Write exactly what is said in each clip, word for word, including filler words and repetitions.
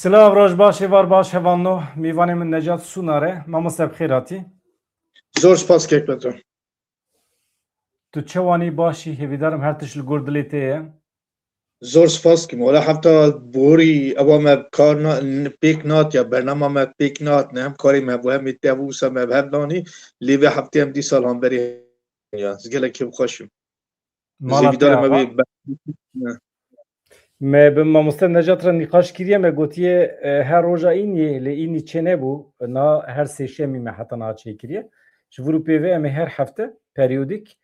Silav, roj baş, êvar baş, hevalno. Mîvanê min Necat Sunar e. Mamoste, bi xêr hatî. Zor spas kek Petro. Tu çewanî, başî? Hêvîdarim her tişt li gor dilê te ye. Zor spas kim. Wala hefta borî ewa me kar na, n- pêk nat ya bernama me pêk nat ne hem karê me bu hem tevu se me hev danî. Lê vê heftê em dîsa li hemberî ya. Ez gelek kêfxweş im. Mala te ava. Me bi mamoste Necat re nîqaş kiriye, me gotiye, e, her roja îniyê, lê înî çênebû, na her sêşemî me heta niha çêkiriye. Ji vir û pê ve em ê her hefte periyodîk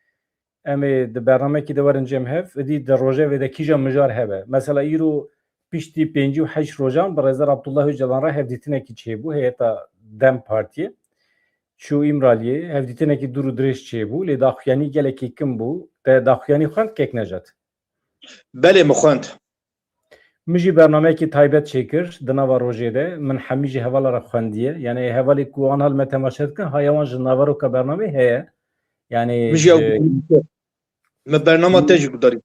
em ê di bernamekî de werin cem hev, êdî di rojevê de kîja mijar hebe. Mesela îro piştî pêncî û heşt rojan bi Rêzdar Abdullah Ocalan re hevdîtinekî çêbû, heyeta DEM Partiyê. Çû Îmraliyê, hevdîtinekî dûr û dirêj çêbû, lê daxuyanî gelekî kim bû. Te daxuyanî xwend kek Necat? Belê, min xwend. Min jî bernameyekî taybet çêkir di nava rojê de. Min hemî jî hevala re xwendiye. Yanî hevalê ku aniha li me temaşe dikin, haya wan ji naveroka bernameyê heye. Yanî Min jî ew min bernama te jî gudarî.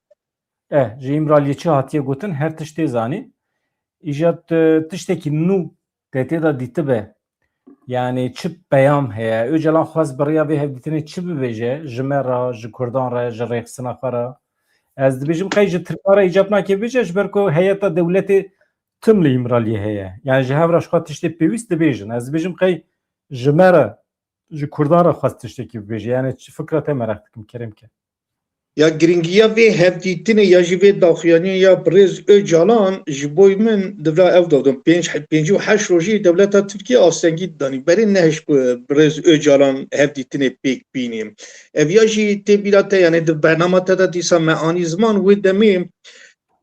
Eh, ji Îmraliyê çi hatiye gotin, her tişt tê zanîn. Îja tu tiştekî nû te tê de dîtibe, yanî çi peyam heye? Ocalan xwest bi rêya vê hevdîtinê çi bibêje ji me re, ji Kurdan re, ji rêxistina xwe re? Ez dibêjim qey ji Tirkan re îcab nake bêje, ji ber ku heyeta dewletê tim li Îmraliyê heye. Yanî ji hev re ji xwe tiştê pêwîst dibêjin. Ez dibêjim qey ji me re, ji Kurdan re xwest tiştekî bibêje. Yanî çi fikra te mereq dikim, kerem ke. Ya giringiya vê hevdîtinê ya jî vê daxuyaniya ya birêz Ocalan ji boy min divra ew dodin. Pênc, pêncî û heşt rojî dewleta Tirkiye astengî danî. Berê nehişt ku birêz Ocalan hevdîtinê pêk bînî. Ev ya jî tê bîra te, yanî di bernama te de dîsa me anî ziman wê demê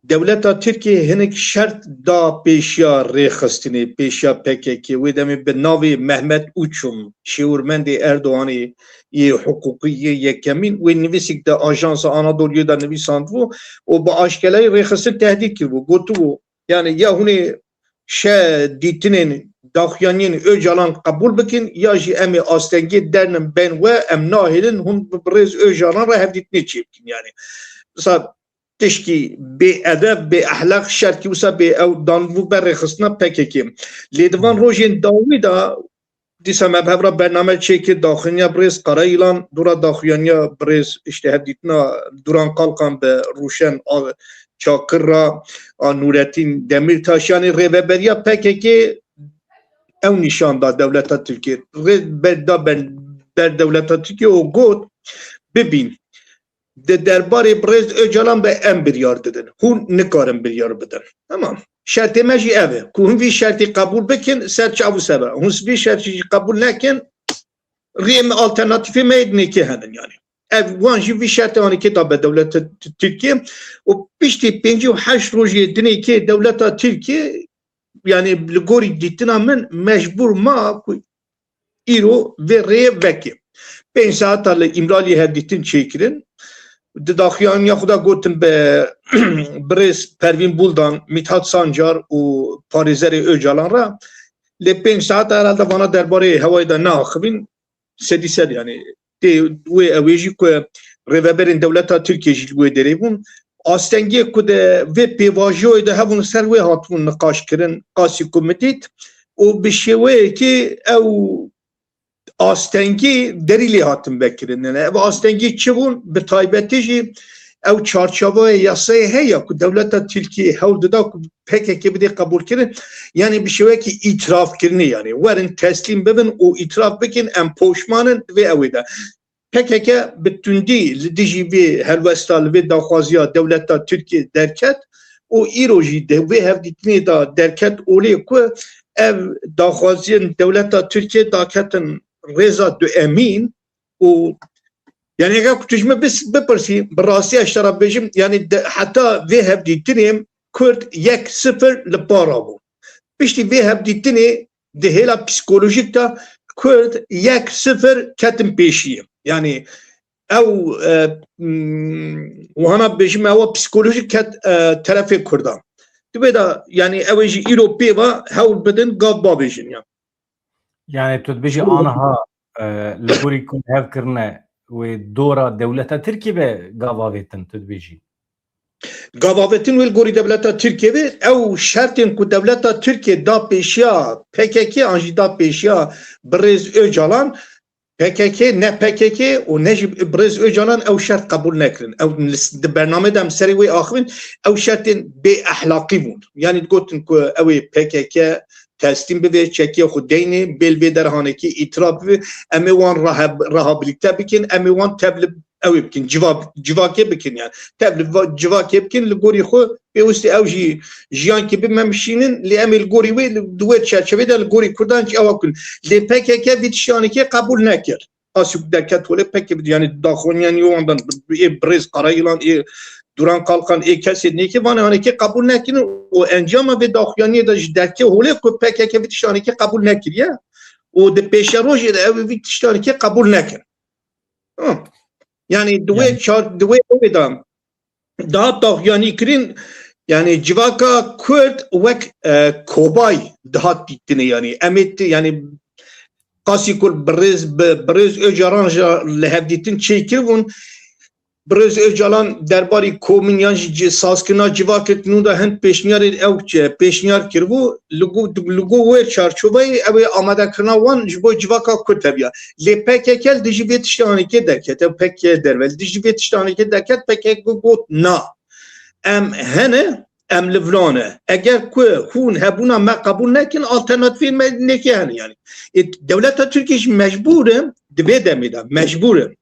dewleta Tirkiye hinek şert da pêşiya rêxistinê, pêşiya P K K. Wê demê bi navê Mehmet Uçum, şêwirmendê Erdoganê yê hiqûqî yê yekemîn, wê nivîsik de Ajansa Anadolu'yê de nivîsandibû û bi aşkelayî rêxistin tehdît kiribû. Gotibû, yanî ya hûn ê şe dîtinên daxuyaniyên Ocalan qebûl bikin ya jî em ê astengê dernin bên we, em nahêlin hûn bi birêz Ocalan re hevdîtinê çêbikin. Yanî, mesela tişkî bê edeb, bê ehlaq, şerkî wisa bê ew danbû ber rêxistina P K K. Lê di van rojên dawî de dîsa me bi hev re bername çêkir, daxuyaniya birêz Karayilan, dûra daxuyaniya birêz, işte, hevdîtina Duran Kalkan bi Rûşen a Çakir re, a Nûretîn Demîrtaş, yanî rêveberiya P K K ew nîşan da dewleta Tirkiye. Rê ber, da ber, ber dewleta Tirkiye û got, bibîn, di derbarê birêz Ocalan de em biryar didin. Hûn nikarin biryar bidin. Tamam. Şertê me jî ev e. Ku hûn vî şertî qebûl bikin, ser çav û sebe. Hûn vî şertî jî qebûl nekin, rê me, alternatîfê me yê dinêkê henin yanî. Ev wan jî vî şertê anîkê da be dewleta T-, Tirkiye. Û piştî pêncî û heşt rojê dinêkê dewleta Tirkiye, yanî li gorî dîtina min mecbûr ma ku îro vê rêyê veke. Pênc saeta li Îmraliyê hevdîtin çêkirin. Di daxuyaniya xwe de gotin bi birêz Pervîn Buldan, Mithat Sancar û parêzerê Ocalan re. Lê pênc saeta herhalde vana derbarê hewayê de neaxivîn. Sedî sed, yanî tê wê ew ê jî ku rêveberên dewleta Tirkiye jî li wê derê bûn. Astengiyê ku di vê pêvajoyê de hebûn, ser wê hatibûn niqaş kirin, qasî ku min dît û bi şêweyekê ew astengî derî lê hatin vekirin. Yanî ev astengî çi bûn? Bi taybetî jî ew çarçoveyê yasayê heye ku dewleta Tirkiye hewl dida ku P K K bidê qebûlkirin. Yanî bi şêwekî îtirafkirinê, yanî werin teslîm bibin û îtiraf bikin, em poşman in, vê ew ê de. P K K bi tundî li dijî vê helwesta, li vê daxwaziya dewleta Tirkiye derket û îro jî di vê hevdîtinê de derket olê ku ev daxwaziyên dewleta Tirkiye daketin rêza duemîn û, yanî, eger ku tu ji min bis-, bipirsî, bi rastî ez ji te re bêjim, yanî, de, heta vê hevdîtinê Kurd yek sifir li para bû. Piştî vê hevdîtinê di hêla psîkolojîk de Kurd yek sifir ketin pêşiyê. Yanî ew, e, m, wihana bêjim, ewa psîkolojîk ket, e, terefê Kurdan. Di vê de, yanî ew ê jî îro pê ve hewl bidin gav bavêjin ya. Yanî tu dibêjî aniha, e, li gorî ku hev kirine wê dora dewleta Tirkiyê be gav avêtin, tu dibêjî? Gavavetin wê li gorî dewleta Tirkiyê be, ew şertên ku dewleta Tirkiyê da pêşiya P K K an jî da pêşiya birêz Ocalan, P K K, ne P K K û ne jî birêz Ocalan ew şert qebûl nekirin. Ew li s-, di bernamê de em serê wê axivin, ew şertên bê ehlaqî bûn. Yanî digotin ku ew ê P K K teslîm bibe, çekiya xwe deynê, bê li vê derhanekê îtiraf bibe, em ê wan rehab-, rehabilite bikin, em ê wan tev li ew ê bikin, civa-, civakê bikin yani. Tev li va-, civakê bikin, li gorî xwe pêwistî ew jî jiyankî bimemişînin, lê em ê li gorî wê, li, di wê çerçevê de li gorî Kurdan jî ew bikin. Lê P K K vî tiştanekê qebûl nekir. Qasî ku derket holê P K K, yani daxuyaniyê wan dan ê birêz Karayilan, ê Duran Kalkan, ê kesê nêkê van hanekê qebûl nekirin û encama vê daxuyaniyê de ji derke holê ku P K K vî tiştanekê qebûl nekiriye û di pêşerojê de ew vî tiştanekê qebûl nekin. Hı. Yani di wê Yani çar-, di wê ew de daha daxuyanî kirin, yani civaka Kurd wek, e, kobay dihat dîtinê yani. Em ê ti-, yani qasî ku birêz, bi, birêz Ocalan ji li hevdîtin çêkiribûn. Birêz Ocalan derbarî komîn yan jî ci-, sazkirina civakê nû de hin pêşniyarê ew çi-, pêşniyar kiribû. Li go-, li go wê çarçoveyê ew ê amadekirina wan ji bo civaka Kurd hebiya. Lê P K K li dijî vê tiştanekê derket, ew P K K derve, li dijî vê tiştanekê derket, P K K got na. Em hene, em li vila ne. Eger ku hûn hebûna me qebûl nekin, alternatîfên me nêkê hene yani. Ê, dewleta Tirkiye jî mecbûr e, di vê demê de mecbûr e.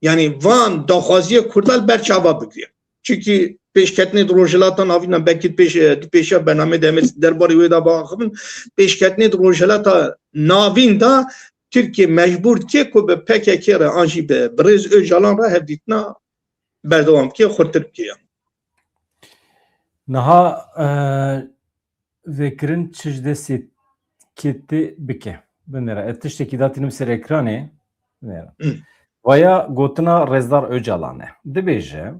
Yani van daxwaziya Kurda li ber çava bigire. Çunkî pêşketinê di Rojhilata Navîn de, belkî pêş, e, di pêşiya bernamê de em ê derbarê wê de biaxivin, pêşketinê di Rojhilata Navîn de Tirkiye mecbûr dike ku bi P K K re an jî bi birêz Ocalan re hevdîtina berdewam bike, xurtir bike yani. Niha, e, vêkirin çi ji destê kê tê bike. Binêre. Ez tiştekî datînim ser ekranê. Binêre. Hı. Vaya gotina Rêzdar Ocalan e. Dibêje,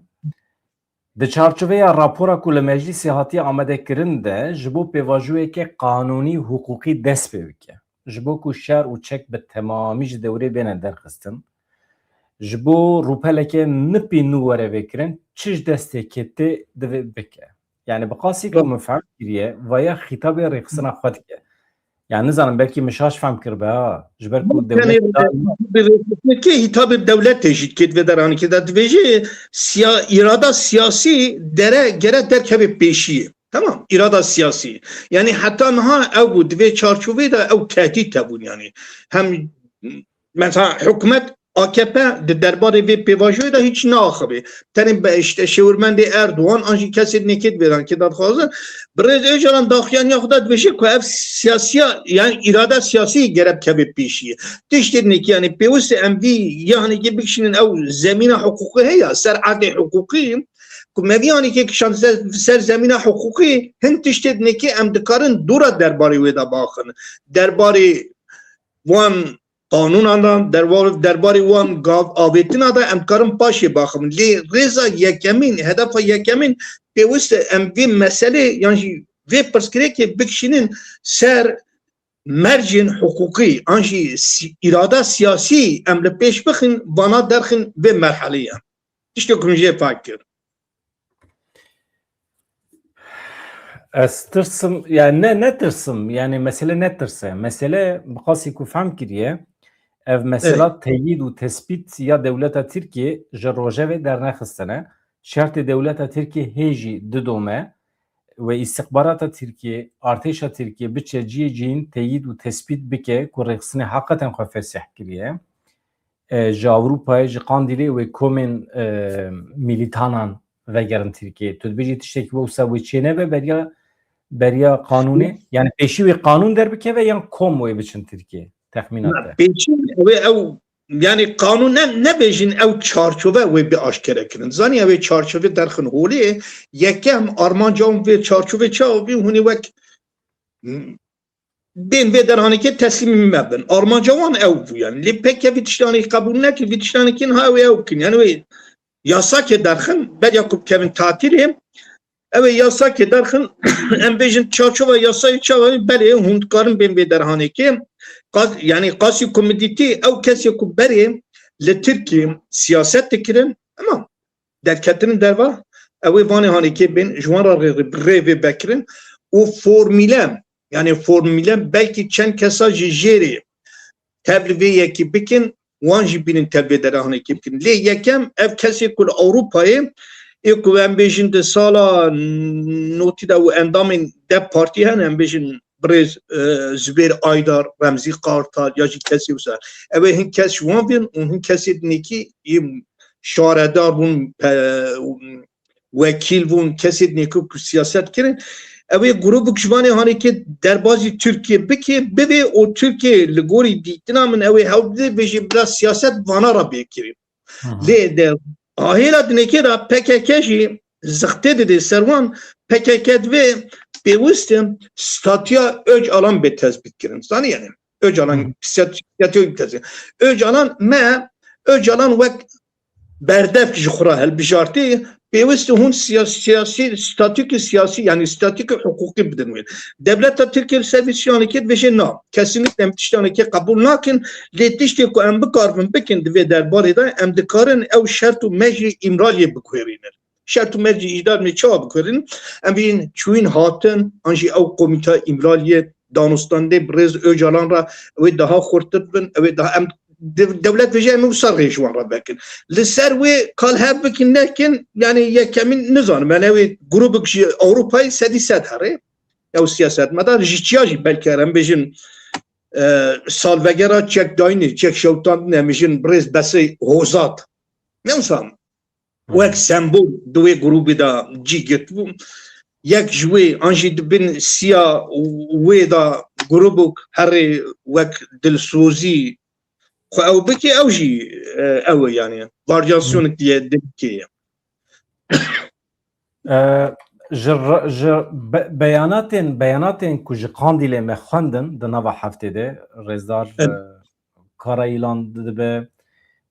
di çarçoveya rapora ku li meclîsê hatiye amadekirin de ji bo pêvajoyeke qanûnî, hiqûqî dest pê bike. Ji bo ku şer û çek bi temamî ji dewrê bêne derxistin, ji bo rûpeleke nipî nû were vêkirin, çi ji destê kê tê divê bike. Yani bi qasî ku min fehm kiriye, vaya xîtabê rêxistina xwe dike. Yani nizanim belkî min şaş fehm kiribe ha. Ji ber ku dewlet Kê hîtabê dewletê jî dike di vê deranîkê de dibêje siya-, îrada siyasî dere gere derkeve pêşiyê. Tamam, îrada siyasî. Yani heta niha ew bû, di vê çarçovê de ew tehdît hebûn yani. Hem mesela hikûmet A K P di derbarê vê pêvajoyê de hiç naaxive. Tenê be işte şêwirmendê Erdogan an jî kesê nêkê divêran kê dadixwazin. Birêz Ocalan daxuyaniya xwe de dibêje ku ev siyasiya, yani îrada siyasî gerek keve pêşiyê. Tiştê nêkê yani pêwist e em vî yanekê bikişînin ew zemîna hiqûqî heye, ser erdê hiqûqî. Ku me vî yanekê kişand ser, ser zemîna hiqûqî, hin tiştê nêkê em dikarin dûra derbarê wê de baxin. Derbarê wan qanûnan de, derbar-, derbarê wan gav avêtina de em karin paşê baxivin. Lê rêza yekemîn, hedefa yekemîn pêwist e em vê meselê yan jî vê pirsgirêkê bikişînin ser mercên hiqûqî an jî si-, îrada siyasî em li pêş bixin, vana derxin vê merhelê ye. Tiştê ku min jê fak kir. Ez tirsim, yani ne, ne tirsim, yani mesele ne tirse. Mesele bi qasî ku fehm kiriye, ev mesela Evet. teyîd û tespît ya dewleta Tirkiye ji rojevê dernexistine. Şertê dewleta Tirkiye hê jî didome we îstixbarata Tirkiye, artêşa Tirkiye biçe cihê cihîn teyîd û tespît bike ku rêxistinê heqeten xwe fesih kiriye. E, ji Ewropayê, ji Qandîlê wê komên, e, milîtanan vegerin Tirkiyê. Tu dibêjî tiştekî wisa wê çênebe beriya, beriya qanûnê? Yani pêşî wê qanûn derbikeve yan kom wê biçin Tirkiyê? Texmîna Na, te? Pêşî wê ew, yani qanûn ne, nebêjin ew çarçove wê bi aşkere kirin. Zanî ew ê çarçove derxin holê, yekem armanca wan vê çarçove çawa bî, hûn ê wek bên vê derhanekê teslîmî me bin. Armanca wan ew bû yani. Lê P K K vî tiştanê qebûl nekir, vî tiştanekê niha ew ê ew bikin. Yani wê yasakê derxin, beriya ku bikevin tatîlê, ew ê yasakê derxin, em bêjin çarçova yasayê çawa, belê hûn dikarin bên vê derhanekê. Qas-, yani qasî ku min dîtî, ew kesê ku berê li Tirkiyê siyaset dikirin, ama derketinin derva, Ew ê vanê hanekê bên, ji wan re rê, rê, rê vê vekirin û formîle, yani formîle belkî çend kesa ji jêrê tevli vê yekî bikin, wan jî bînin tevlê derahanekê bikin. Lê yekem ev kesê ku li Ewropayê ê ku em bêjin di sala notî de û endamên DEM Partî hene, em bêjin birêz, e, Zubêr Aydar, Remzî Kartal ya jî kesê wisa. Ew ê hin kes ji wan bên û hin kesê dinêkî yê şaredar bûn, pe-, wekîl bûn, kesê dinê ku, ku siyaset kirin. Ew ê grûbik ji vanê hanekê derbazî Tirkiye bike, bivê û Tirkiye li gorî dîtina min ew ê hewl bide, bêjê bila siyaset vana re bê kirin. Hı hı. Lê de ahêla dinêkê de P K K jî zixtê dide ser wan, P K K divê pêwist e statûya Ocalan bê tespît kirin. Zanî yani Ocalan Hı. stat-, statûya bê tespît. Ocalan me, Ocalan wek berdevk ji xwe re hilbijartî, pêwist e hûn siya-, siyasî, statûkê siyasî, yani statûkê hiqûqî bidin wê. Dewleta Tirkiye li ser vê tiştanekê dibêje na, kesinlikle em tiştanekê qebûl nakin, lê tiştê ku em bikaribin bikin di vê derbarê de, em dikarin ew şert û mercê Îmraliyê biguherînin. Şert û mercê îcdar me çawa biguherînin? Em bînin çûyîn hatin, an jî ew komîta Îmraliyê danûstandê birêz Ocalan re, ew ê daha xurtir bin, ew ê daha em dev-, dewlet vêje em wisa rê ji wan re vekin. Li ser wê kal hev bikin nekin, yani yekemîn nizanim, yani ew ê grûbik ji Ewropayê sedî sed herê. Ew siyasetmedar ji çiya jî belkî em bêjin, e, salvegera çekdayînê, çek şewtandinê em bêjin birêz Besê Hozat. Ne wisa wek sembol di wê grûbê de cî girtibû. Yek ji wê an jî di bin siya wê de grûbok herê wek dilsozî xwe ew bike, ew jî, e, ew e yani. Varyasyonek diye dilkê ye. E, ji re-, ji be-, beyanatên, beyanatên ku ji Qandîlê me xwendin di nava heftê de, Rêzdar, Evet. e, Kara Yîlan dibe,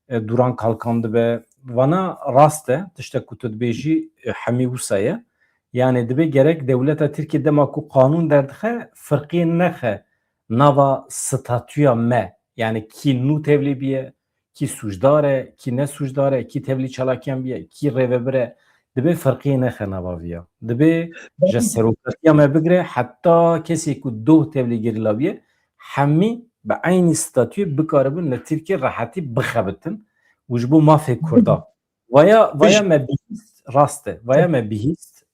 e, Duran Kalkan dibe. Vana rast e, tiştek ku tu dibêjî, e, hemî wisa ye. Yani dibe gerek dewleta Tirkiye dema ku qanûn derdixe, firqiyê nexe nava statûya me. Yani kî nû tevlî biye, kî sûcdar e, kî ne sûcdar e, kî tevlî çalakiyan biye, kî rêvebir e, dibe firqiyê nexe nava viya. Dibe ji serokatiya me bigire heta kesê ku doh tevlî gerîla biye, hemî bi eynî statûyê bikaribin li Tirkiye rehetî bixebitin û ji bo mafê Kurda. Vaya, vaya me bihîst, rast e. Vaya me bihîst,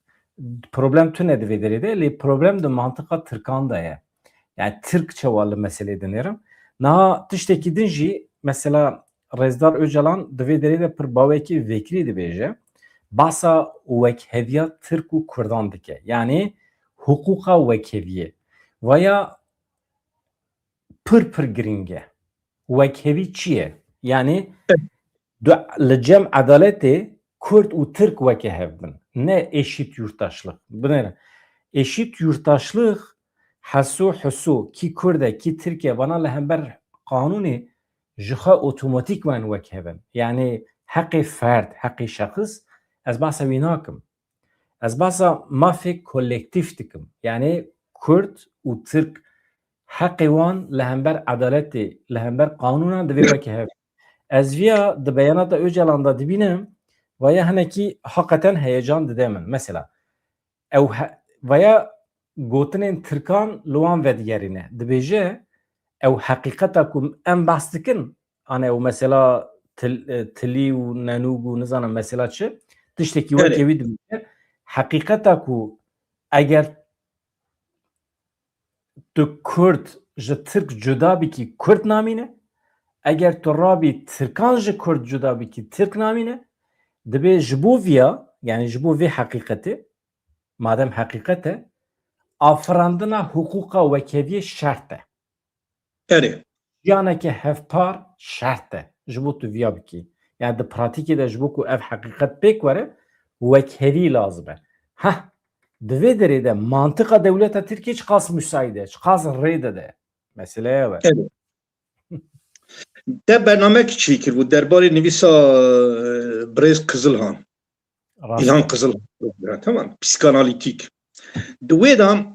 problem tune di vê derê de, lê problem di mantiqa Tirkan de ye. Yani Tirk çawa li meselê dinêrin. Niha tiştekî din jî, mesela Rêzdar Ocalan di vê derê de pir bawekî vekirî dibêje. Basa wekheviya Tirk û Kurdan dike. Yani hiqûqa wekheviyê. Vaya pir pir girîng e. Wekhevî çi ye? Yani Evet. du, li cem edaletê Kurd û Tirk weke hev bin. Ne eşit yurttaşlık. Binêre. Eşit yurttaşlık heso heso kî Kurd e, kî Tirk e, vana li hember qanûnê ji xwe otomatîkman wek hev in. Yani heqê ferd, heqê şexs, ez behsa wî nakim. Ez behsa mafê kolektîf dikim. Yani Kurd û Tirk heqê wan li hember edaletê, li hember qanûnan divê weke hev. Ez viya di beyanata Ocalan de dibînim, vaya hinekî heqeten heyecan dide min. Mesela, ew he-, vaya gotinên Tirkan li wan vedigerîne. Dibêje, ew heqîqeta ku em behs dikin, ane ew mesela til-, e, tilî û nenûg û nizanim mesela çi, tiştekî Erê. wekê wî dibêje. Heqîqeta ku eger tu Kurd ji Tirk cuda bikî, Kurd namîne. Eger tu rabî Tirkan ji Kurd cuda bikî, Tirk namîne. Dibê ji bo viya, yani ji bo vê heqîqetê, madem heqîqet e, afirandina hiqûqa wekheviyê şert e. Erê. Jiyaneke hevpar şert e ji bo tu viya bikî. Yani di pratîkê de ji bo ku ev heqîqet pêk were, wekhevî lazim e. Heh, di vê derê de mantiqa dewleta Tirkiye çiqas müsait e, çiqas rê dide. Meseleya we. Erê. Te bernamekî çêkiribû derbarê nivîsa, e, birêz Kizilhan. Rast. İlhan Kızıl. Tamam. Psikanalitik. Di wê de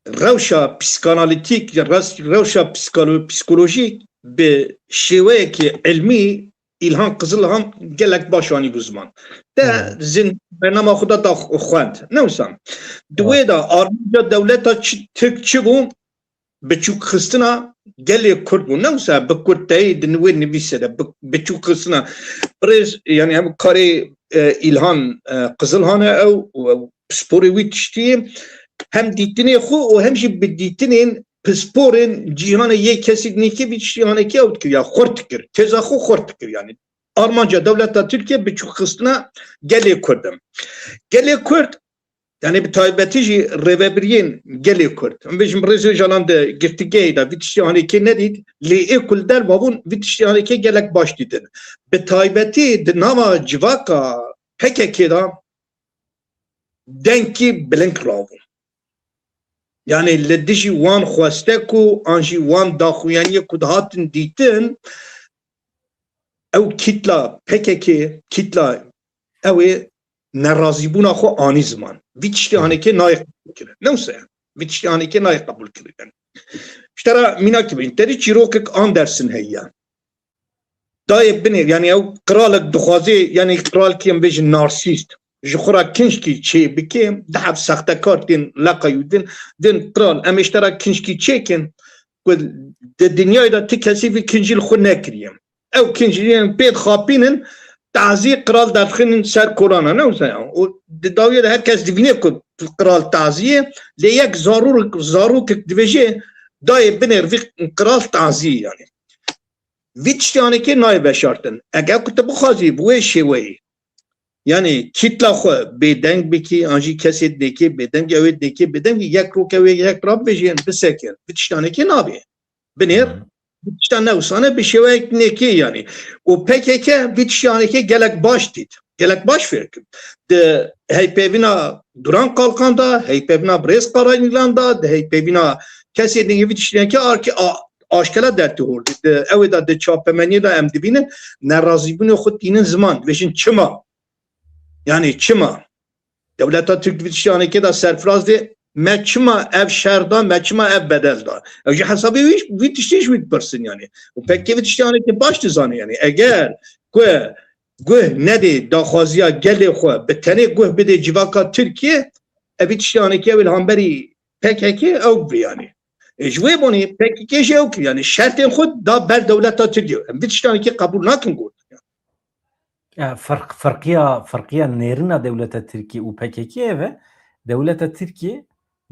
rewşa psikanalitik, ya res-, rewşa psikolo-, psikolojik bi şêweyekî ilmî Îlhan Qizilhan gelek baş anîbû ziman. Te Hmm. zin bernama xwe de da xwend. Ne wisa. Di Evet. wê de armanca dewleta çi, Tirk çi bû? Biçûkxistina gelê Kurd bû. Ne wisa bi kurdteyî di wê nivîsê de bi, biçûkxistina. Birêz, yani hem karê, e, Îlhan, e, Qizilhan e ew û ew pisporê wî tiştî hem dîtinê xwe û hem jî bi dîtinên pisporên cîhanê yê kesî nêkê vî tiştî hanekê ew dikir ya xurt dikir. Têza xwe xurt dikir yani. Armanca dewleta Tirkiye biçûkxistina gelê Kurd in. Gelê Kurd, yani bi taybetî jî rêvebiriyên gelê Kurd. Em bêjin bi rêzê Ocalan de girtîgehê de vî tiştî hanekê nedît, lê ê ku li derva bûn vî tiştî hanekê gelek baş dîtin. Bi taybetî di nava civaka P K K de dengkî bilind rabûn. Yani li dijî wan xwestek û an jî wan daxuyaniyê ku dihatin dîtin, ew kîtla P K K, kîtla ew ê nerazîbûna xwe anî ziman. Vî tiştê hanekê nayê qebûl kirin. Ne wisa ye. Vî tiştê hanekê nayê qebûl kirin. Yani. Ji te re mînakî bîn. Te dî çîrokek Andersen heye. Dayê binêr, yani ew qiralek dixwazê, yani qiralkî em bêjin narsîst. Ji xwe re kinşkî çê bike, di heb sextekar tên leqa yû din, din qiral, em ê ji te re kinşkî çêkin, ku di dinyayê de ti kesî vî kincî li xwe nekiriye. Ew kinciyên pê dixapînin, tazî qiral derdixînin ser kolana, ne wisa ya. Û di dawiyê de her kes divîne ku qiral tazî ye, lê yek zarûr-, zarokek dibêje, dayê binêr vî qiral tazî yani. Vî tiştê hanekê nayê veşartin. Eger ku tu bixwazî bi wê şêweyî, yani kîtla xwe bêdeng bikî, an jî kesê dinêkê bêdeng, ew ê dinêkê bêdeng, yek roke wê yek rabêjin, bisekin. Vî tiştanekê nabê. Binêr, Hmm. vî tişta newsane bi şêweyek nêkê yani. Û P K K vî tiştanekê gelek baş dît. Gelek baş fêr kir. Di heypêvîna Duran Kalkan da, heypêvîna Birêz Karayilan da, di heypêvîna kesê dinê vî tiştanekê arkê a-, aşkela dertî holî. Di, ew ê de di çapemeniyê de em dibînin, nerazîbûnê xwe tînin ziman. Dibêjin çima? Yani çima? Dewleta Tirk di vî tiştanekê de serfiraz dê, me çima ev şer da, me çima ev bedel da? Ew ji hesabê wî, vî tiştê ji wî dipirsin yani. Û P K K vî tiştanekê baş dizane yani. Eger ku guh nedê daxwaziya gelê xwe, bi tenê guh bidê civaka Tirkiye, ev vî tiştanekê ew ê li hemberî P K K ew bi yani. E, ji wê bonî P K K jî ew kir, yani şertên xwe da ber dewleta Tirkiye. Em vî tiştanekê qebûl nakin gotin. Ya, ferq-, ferqiya, ferqiya nêrina dewleta Tirkî û P K K ev e. Dewleta Tirkî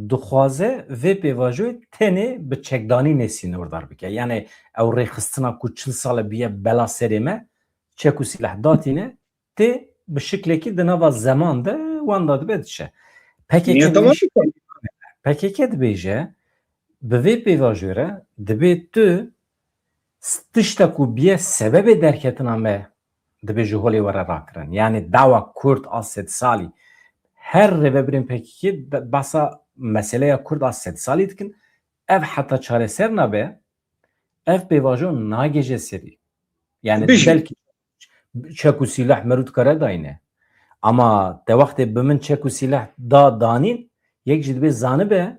dixwaze vê pêvajoyê tenê bi çekdanînê sînordar bike. Yani ew rêxistina ku çil sal e bûye bela serê me, çek û sîleh datîne, tê bi şiklekî di nava zeman de wenda dibe diçe. P K K Niye tamam dibêje, P K K dibêje, bi vê pêvajoyê re dibê tu s-, tişta ku bûye sebebê derketina me dibê ji holê were rakirin. Yani dawa Kurd a sed salî. Her rêvebirên P K K de-, behsa meseleya Kurd a sed salî dikin. Ev heta çareser nabe, ev pêvajo nagêje serî. Yani Bijî. belkî çek û sîleh me rû dikare dayne. Ama te wextê bi min çek û sîleh da danîn, yek jî dibê zanibe,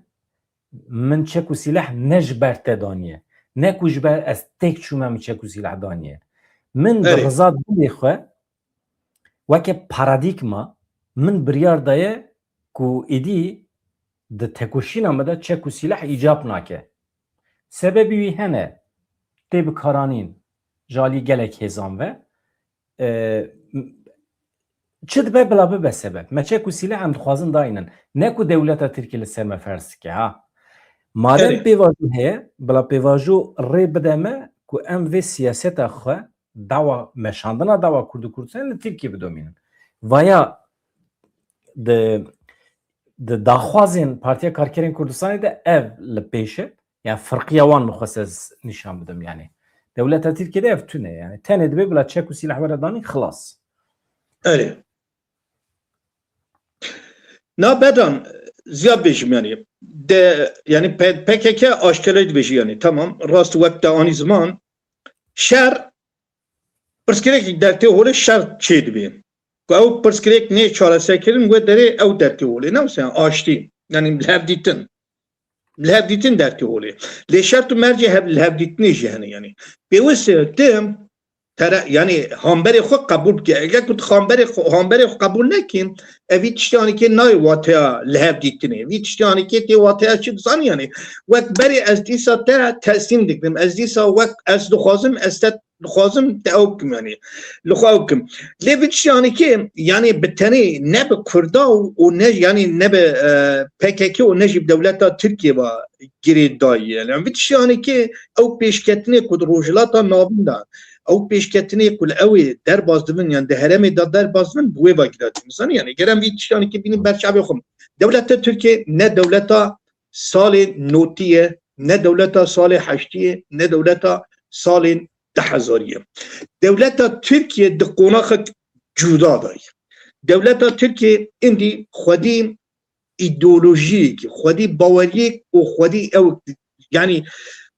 min çek û sîleh ne ji ber te daniye. Ne ku ji ber ez têk çûme min çek û sîleh daniye. Min bi Erê. riza dilê xwe weke paradîgma min biryar daye ku êdî di tekoşîna me de çek û sîleh îcab nake. Sebebî wî hene tê bikaranîn ji alî gelek hêzan ve. E, m-, çi dibe bila bibe sebeb. Me çek û sîleh em dixwazin daynin. Ne ku dewleta Tirkî li ser me ferz dike ha. Madem Erê. pêvajo heye, bila pêvajo rê bide me ku em vê siyaseta xwe dawa meşandina dawa Kurd û Kurdistan li Tirkiyê bidomînin. Vaya di, di daxwazên Partiya Karkerên Kurdistanê de ev li pêş e. Yani firqiya wan min xwest ez nîşan bidim yani. Dewleta Tirkiyê de ev tune yani. Tenê dibe bila çek û sîleh were danî xilas. Erê. Na bedan ziya bêjim yani. De, yani P-, P K K aşkere dibêje yani. Tamam. Rast wek te anî ziman. Şer, pirsgirêkek dertê holê şer çê dibê. Ku ew pirsgirêk nê çareserkirin, wê derê ew dertê holê. Ne wisa aştî. Yani lihevdîtin. Lihevdîtin dertê holê. Lê şert û mercê hev-, lihevdîtinê jî hene yani. Pêwist e tim tere, yani hamberê xwe qebûl bike. Eger ku tu hamberê xwe, hamberê xwe qebûl nekî, ev vî tiştê anîkê nayê wateya li hev dîtinê. Vî tiştê anîkê tê wateya çi dizanî yani. Wek berê ez dîsa te teslîm dikim. Ez dîsa wek ez dixwazim, ez te dixwazim te ew bikim yani. Li xwe ew bikim. Lê vî tiştê anîkê yani bi tenê ne bi Kurda û, û ne yani ne bi, e, P K K û ne jî bi dewleta Tirkiye ve girêdayî ye. Yanî vî tiştê anîkê ew pêşketinê ku di Rojhilata Navîn de, ew pêşketinê ku li ew ê derbas dibin, yan di herêmê de derbas dibin, bi wê ve girêdayî. Zanî, yanî gerek vî tiştê anîkê bînin ber çavê xwe. Dewleta Tirkiye ne dewleta salê notî ye, ne dewleta salê heştî ye, ne dewleta salên du hezarî ye. Dewleta Tirkiye di qonaxek cuda de ye. Dewleta Tirkiye îndî xwedî îdeolojiyekî, xwedî baweriyek û xwedî ew, yani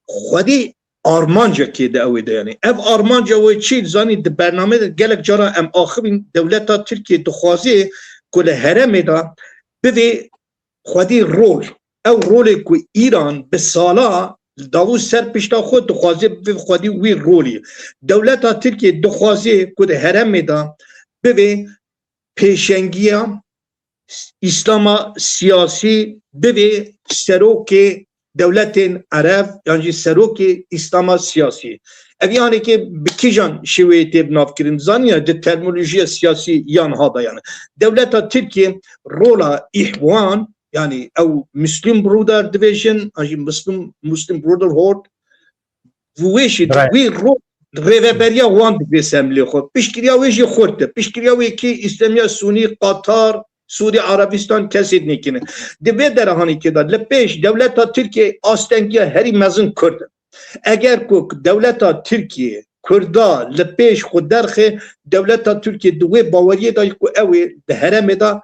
xwedî armancekê de ew ê de yani. Ev armanca wê çi zanî di bernameyê de gelek cara em axivîn, dewleta Tirkiye dixwaze ku li herêmê de bivê xwedî rol. Ew rolê ku Îran bi sala davû ser pişta xwe dixwaze bivê xwedî wî rolî. Dewleta Tirkiye dixwaze ku di herêmê de bivê pêşengiya Îslama siyasî, bivê serokê dewletên Ereb yan jî serokê Îslama siyasî. Ev yanekê bi kîjan şêweyê tê binavkirin? Zaniya di terminolojiya siyasî yan ha de yani. Dewleta Tirkiye rola îhwan, yani ew Muslim Brother dibêjin, an jî Muslim, Muslim Brotherhood, wê jî Right. wî ro-, rêveberiya wan digre ser milê xwe. Piştgiriya wê jî xurt e. Piştgiriya wê kî, Îslamiya Sunî, Qatar, Sûdî Arabistan kesê dinêkine. Di vê derahanîkê de li pêş dewleta Tirkiye astengiya herî mezin Kurd e. Eger ku dewleta Tirkiye Kurda li pêş xwe derxe, dewleta Tirkiye di wê baweriyê de ku ew ê di herêmê de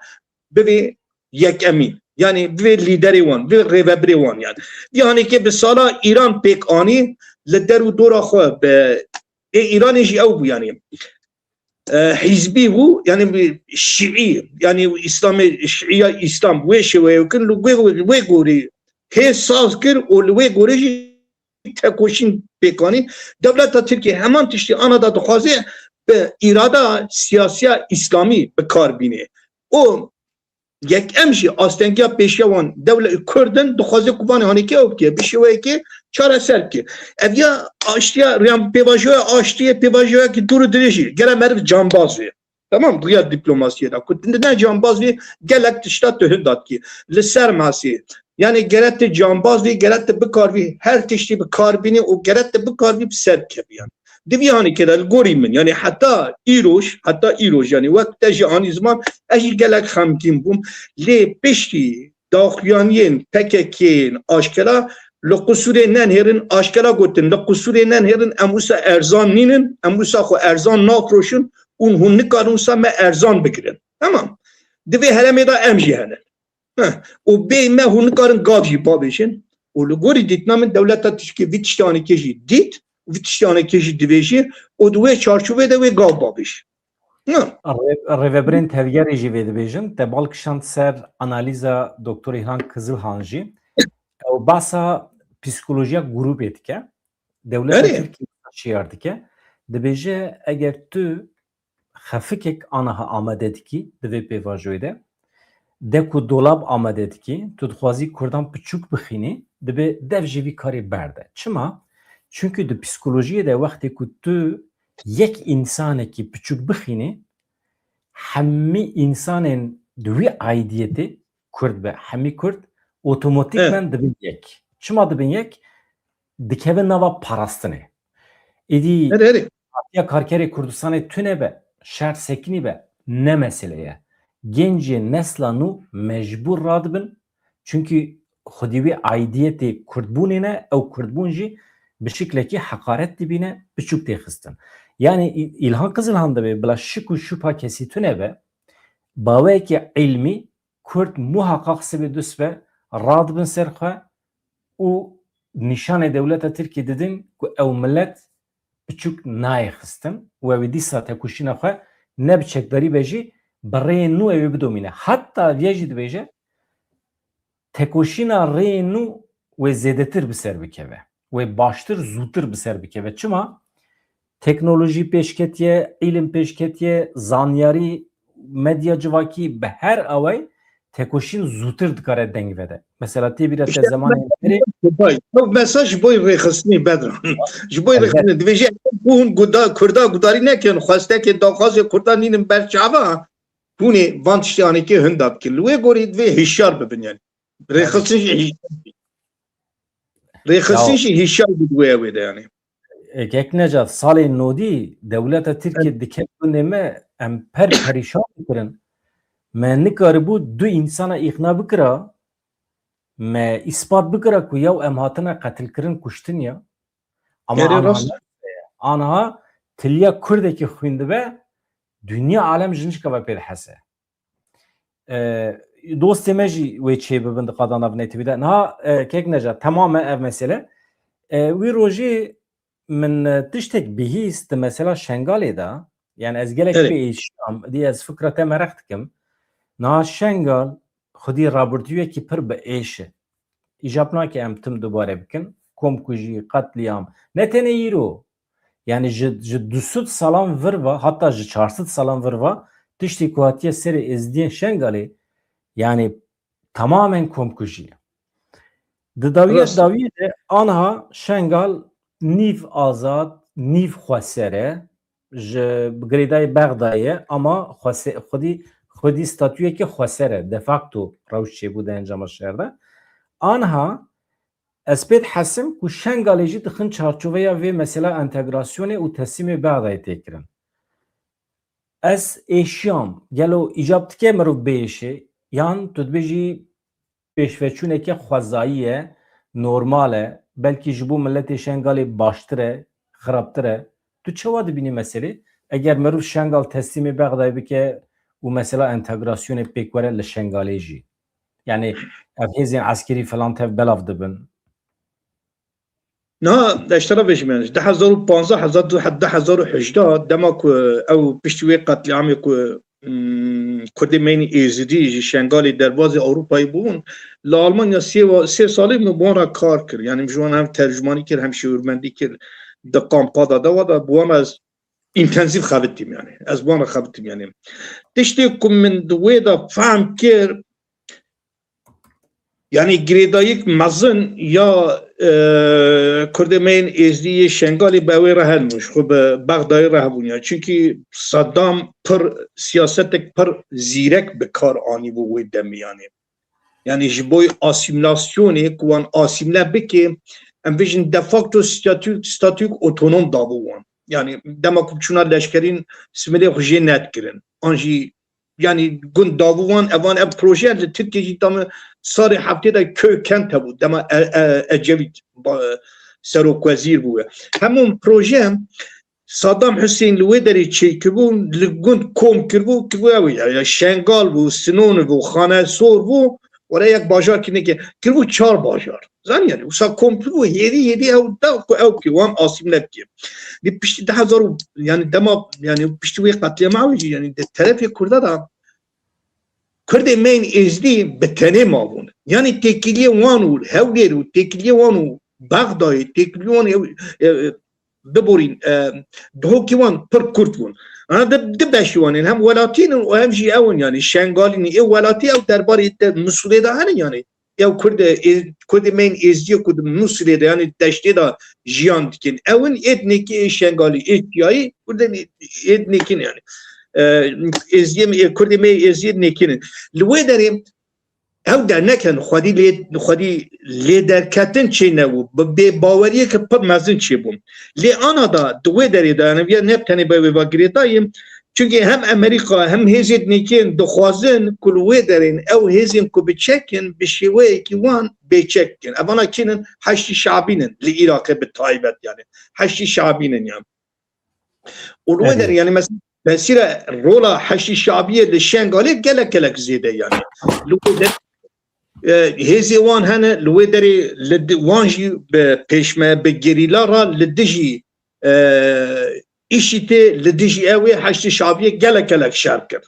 bivê yekemîn. Yani bivê lîderê wan, bivê rêvebirê wan yani. Yanî ke bi sala Îran pêk anî li der û dora xwe bi, ê Îranê jî ew bû yani. E, hizbî bû, yani bir şiî, yani Îslamê, şiiya Îslam wê şêweyê kin, li wê, wê gorî hê saz kir û li wê gorî jî tekoşîn pêk anî. Dewleta Tirkiye heman tiştî ana da dixwaze bi îrada siyasiya Îslamî bi kar bîne. Û yekem jî astengiya pêşiya wan dewle-, Kurd in, dixwaze ku vanê hanê ke ew bike, bi şêweyekê çareser bike. Ev ya aştiya, riyan pêvajoya aştiyê, pêvajoyekî dûr û dirêjî, gere meriv cambaz bê. Tamam, riya diplomasiyê de. Ku tu ne cambaz bî, gelek tişta tu hin da dikî. Li ser masê. Yani gere tu cambaz bî, gere tu bikarvî, her tiştî bi kar bînî û gere tu bikarvî bi ser bikevî yani. Di vî hanîkê de li gorî min, yani heta îroj, heta îroj, yani wek te jî anî ziman, ez jî gelek xemgîn bûm. Lê piştî daxuyaniyên P K K'ên aşkera li qusûrê nenhêrin, aşkera gotin, li qusûrê nenhêrin, em wisa erzan nînin, em wisa xwe erzan nafroşin û hûn nikarin wisa me erzan bigirin. Tamam. Di vê herêmê de em jî hene. Heh. Û bê me hûn nikarin gav jî bavêjin. Û li gorî dîtina min dewleta Tirkiyê vî tiştanekê jî dît, vî tiştanekê jî divêjî û di wê çarçovê de wê gav bavêjî. Heh. Rê-, rêvebirên tevgerê jî vê dibêjin. Te bal kişand ser analîza Doktor Îlhan Kizilhan jî. Ew basa psîkolojiya grûpê dike. Dewleta Erê. Tirkiyê şiyar dike. Dibêje eger tu xefikek aniha amade dikî di vê pêvajoyê de, de ku dolab amade dikî, tu dixwazî Kurdan piçûk bixînî, dibe dev ji vî karê berde. Çima? Çunkî di psîkolojiyê de wextê ku tu yek însanekî piçûk bixînî, hemî însanên di wî aîdiyetê Kurd be, hemî Kurd otomatîkmen Evet. dibin yek. Çima dibin yek? Dikevin nava parastinê. Êdî Erê, erê. Partiya Karkerê Kurdistanê tune be, şer sekinî be, ne mesele ye. Gencê nesla nû mecbûr radibin, çunkî xwedî wê aîdiyetê Kurdbûnê ne, ew Kurdbûn jî bi şiklekî heqaret dibîne, piçûk tê xistin. Yani Î-, Îlhan Kizilhan dibe bila şik û şupa kesî tune be, baweyekî îlmî Kurd muhaqaq sibê du sibe radibin ser xwe û nîşanê dewleta Tirkiyê didin ku ew milet piçûk nayê xistin û ew ê dîsa tekoşîna xwe ne bi çekdarî be jî bi rêyên nû ew ê bidomîne. Heta viya jî dibêje tekoşîna rêyên nû wê zêdetir bi ser bikeve. Wê baştir, zûtir bi ser bikeve. Çima? teknolojî pêşketiye, îlim pêşketiye, zanyarî, medya civakî, bi her awayî tekoşîn zûtir dikare deng vede. Mesela tê bîra te zemanê berê. Ew mesaj ji bo rêxistinê Bedran. Ji bo rêxistinê dibêje hûn guda, Kurda gudarî nekin, xwestekê daxwazê Kurda nînin ber çava. Hûnê van tiştê anêkê hinda dikin. Li wê gorî divê hişyar bibin yani. Rêxistin jî hişyar. Rêxistin jî hişyar bi wê ew ê de yani. E, Kek Necat, salê nodî dewleta Tirkiye diket gundê me, em per perîşan dikirin. Me nikaribû du însana îqna bikira, me îspat bikira ku yaw em hatine qetilkirin, kuştin ya. Ama anha, anha tiliya Kurdekî xwîn dibe, dinya alem ji nişka ve pê dihese. E, dostê me jî wê çê bibin di qada nav netewî de. Niha e, Kek Necat, temam e ev mesele. E, wî rojê min e, tiştek bihîst di mesela Şengalê de. Yani ez gelek pê êşiyam, dî ez fikra te mereq dikim. Niha Şengal xwedî rabirdûyekî pir bi êş e. Îcab nake em tim dubare bikin. Komkujî, qetlîam. Ne tenê îro. Yani ji, ji du sed salan vir va, hatta ji çar sed salan vir va, tiştî ku hatiye serê êzdiyên Şengalê, yani tamamen komkujî ye. Di dawiya dawiyê de anha Şengal nîv azad, nîv xweser e, ji girêdayê Bexdayê ye, ama xwese-, xwedî, xwedî statuyeke xweser e, de facto rewş çêbû di encama şer de. Anha ez pê dihesim ku Şengalê jî dixin çarçoveya vê mesela entegrasyonê û teslîmê Bexdayê tê kirin. Ez êşiyam, gelo îcab dike mirov biêşe, yan tu dibêjî pêşveçûneke xwezayî ye, normal e, belkî ji bo miletê Şengalê baştir e, xirabtir e. Tu çawa dibînî meselê? Eger mirov Şengal teslîmê Bexdayê bike û mesela entegrasyonê pêk were li Şengalê jî. Yani ev hêzên eskerî falan tev belav dibin. Niha ez te re bêjim, yani, du hezar û panzdeh, hezar, du hezar û hejdeh, dema ku ew piştî wê qetlîamê ku, mm, Kurdê me yên Êzidî ji Şengalê derbazê Ewropayê bûbûn, li Almanya sê wa-, sê salî min bi wan re kar kir. Yani, min ji wan hem tercûmanî kir, hem şêwirmendî kir. Di kampa de, de wa de bi wan re ez întensîf xebitîm, yani. Ez bi wan re xebitîm, yani. Tiştê ku min di wê de fehm kir, yani girêdayîk mezin ya, e, Kurdê me yên Êzdî yê Şengalê bi wê re hebûn, ji xwe bi Bexdayê re hebûn ya. Çunkî Saddam pir siyasetek pir zîrek bi kar anîbû wê demê, yani. Yani ji bo asîmîlasyonê ku wan asîmle bike, em bêjin de facto statü-, statûyek otonom dabû wan. Yani dema ku çûna leşkerîn similê xwe jê nedikirin. An jî yani gund dabû wan, evan ev proje li Tirkiye jî tam sarê heftê de köy kent hebû. Dema e, e, Ecevît ba-, serokwezîr bû. Hemû proje Saddam Hussein li wê derê çêkiribû, li gund kom kiribû, kiribû ew ya, ya Şengal bû, Sinûn bû, Xanesor bû, were yek bajar kinekê, kiribû çar bajar. Zanî yani, wisa kom kiribû, hêdî, hêdî ew da ku ew ki wan asîmle bike. Di piştî du hezar û, yani dema, yani piştî wê qetlîama wê jî, yani di terefê Kurda da Kurdê me yên Êzdî bi tenê mabûn. Yani têkiliyê wan û Hewlêr û têkiliyê wan û Bexdayê, têkiliyê wan û, e, e, biborîn, e, dihokî wan pir kurt bûn. Ana di, di beşî wan in, hem welatî in û hem jî ew in, yani Şengalî in. Ê welatî ew derbarê te Misûlê de hene, yani. Ew Kurd, ê, Kurdê me yên Êzdiyê ku di Misûlê de, yani deştê de jiyan dikin. Ew in êdnekî ê Şengalî, ê çiyayî, Kurdê êdnekî ne, yani. E, Êzdiyê me, ê Kurdê me ê Êzdiyê êdnekî ne. Li wê derê ew derneken xwedî lê, xwedî lê derketin çê nebû. Bi bêbaweriyeke pir mezin çêbû. Lê ana da di wê derê de, yani, ne tenê be wê ve girêdayî, çunkî hem Amerîka hem hêzê dinêkên dixwazin ku li wê derên ew hêzên ku bi çekin, bi şêweyekî wan bêçek bikin. Evana kî nin? Heşdî Şabî nin li Iraqê bi taybet, yani. Heşdî Şabî nin, yani. Û li wê derê, yani, mesela, tesîra rola Heşdî Şabiyê li Şengalê gelek gelek zêde, yani. Li wê derê, e, hêzê wan hene, li wê derê li di-, wan jî bi pêşme, bi gerîla re li dijî, e, îşîtê, li dijî ew ê Heşdî Şabiyê gelek gelek şer kir.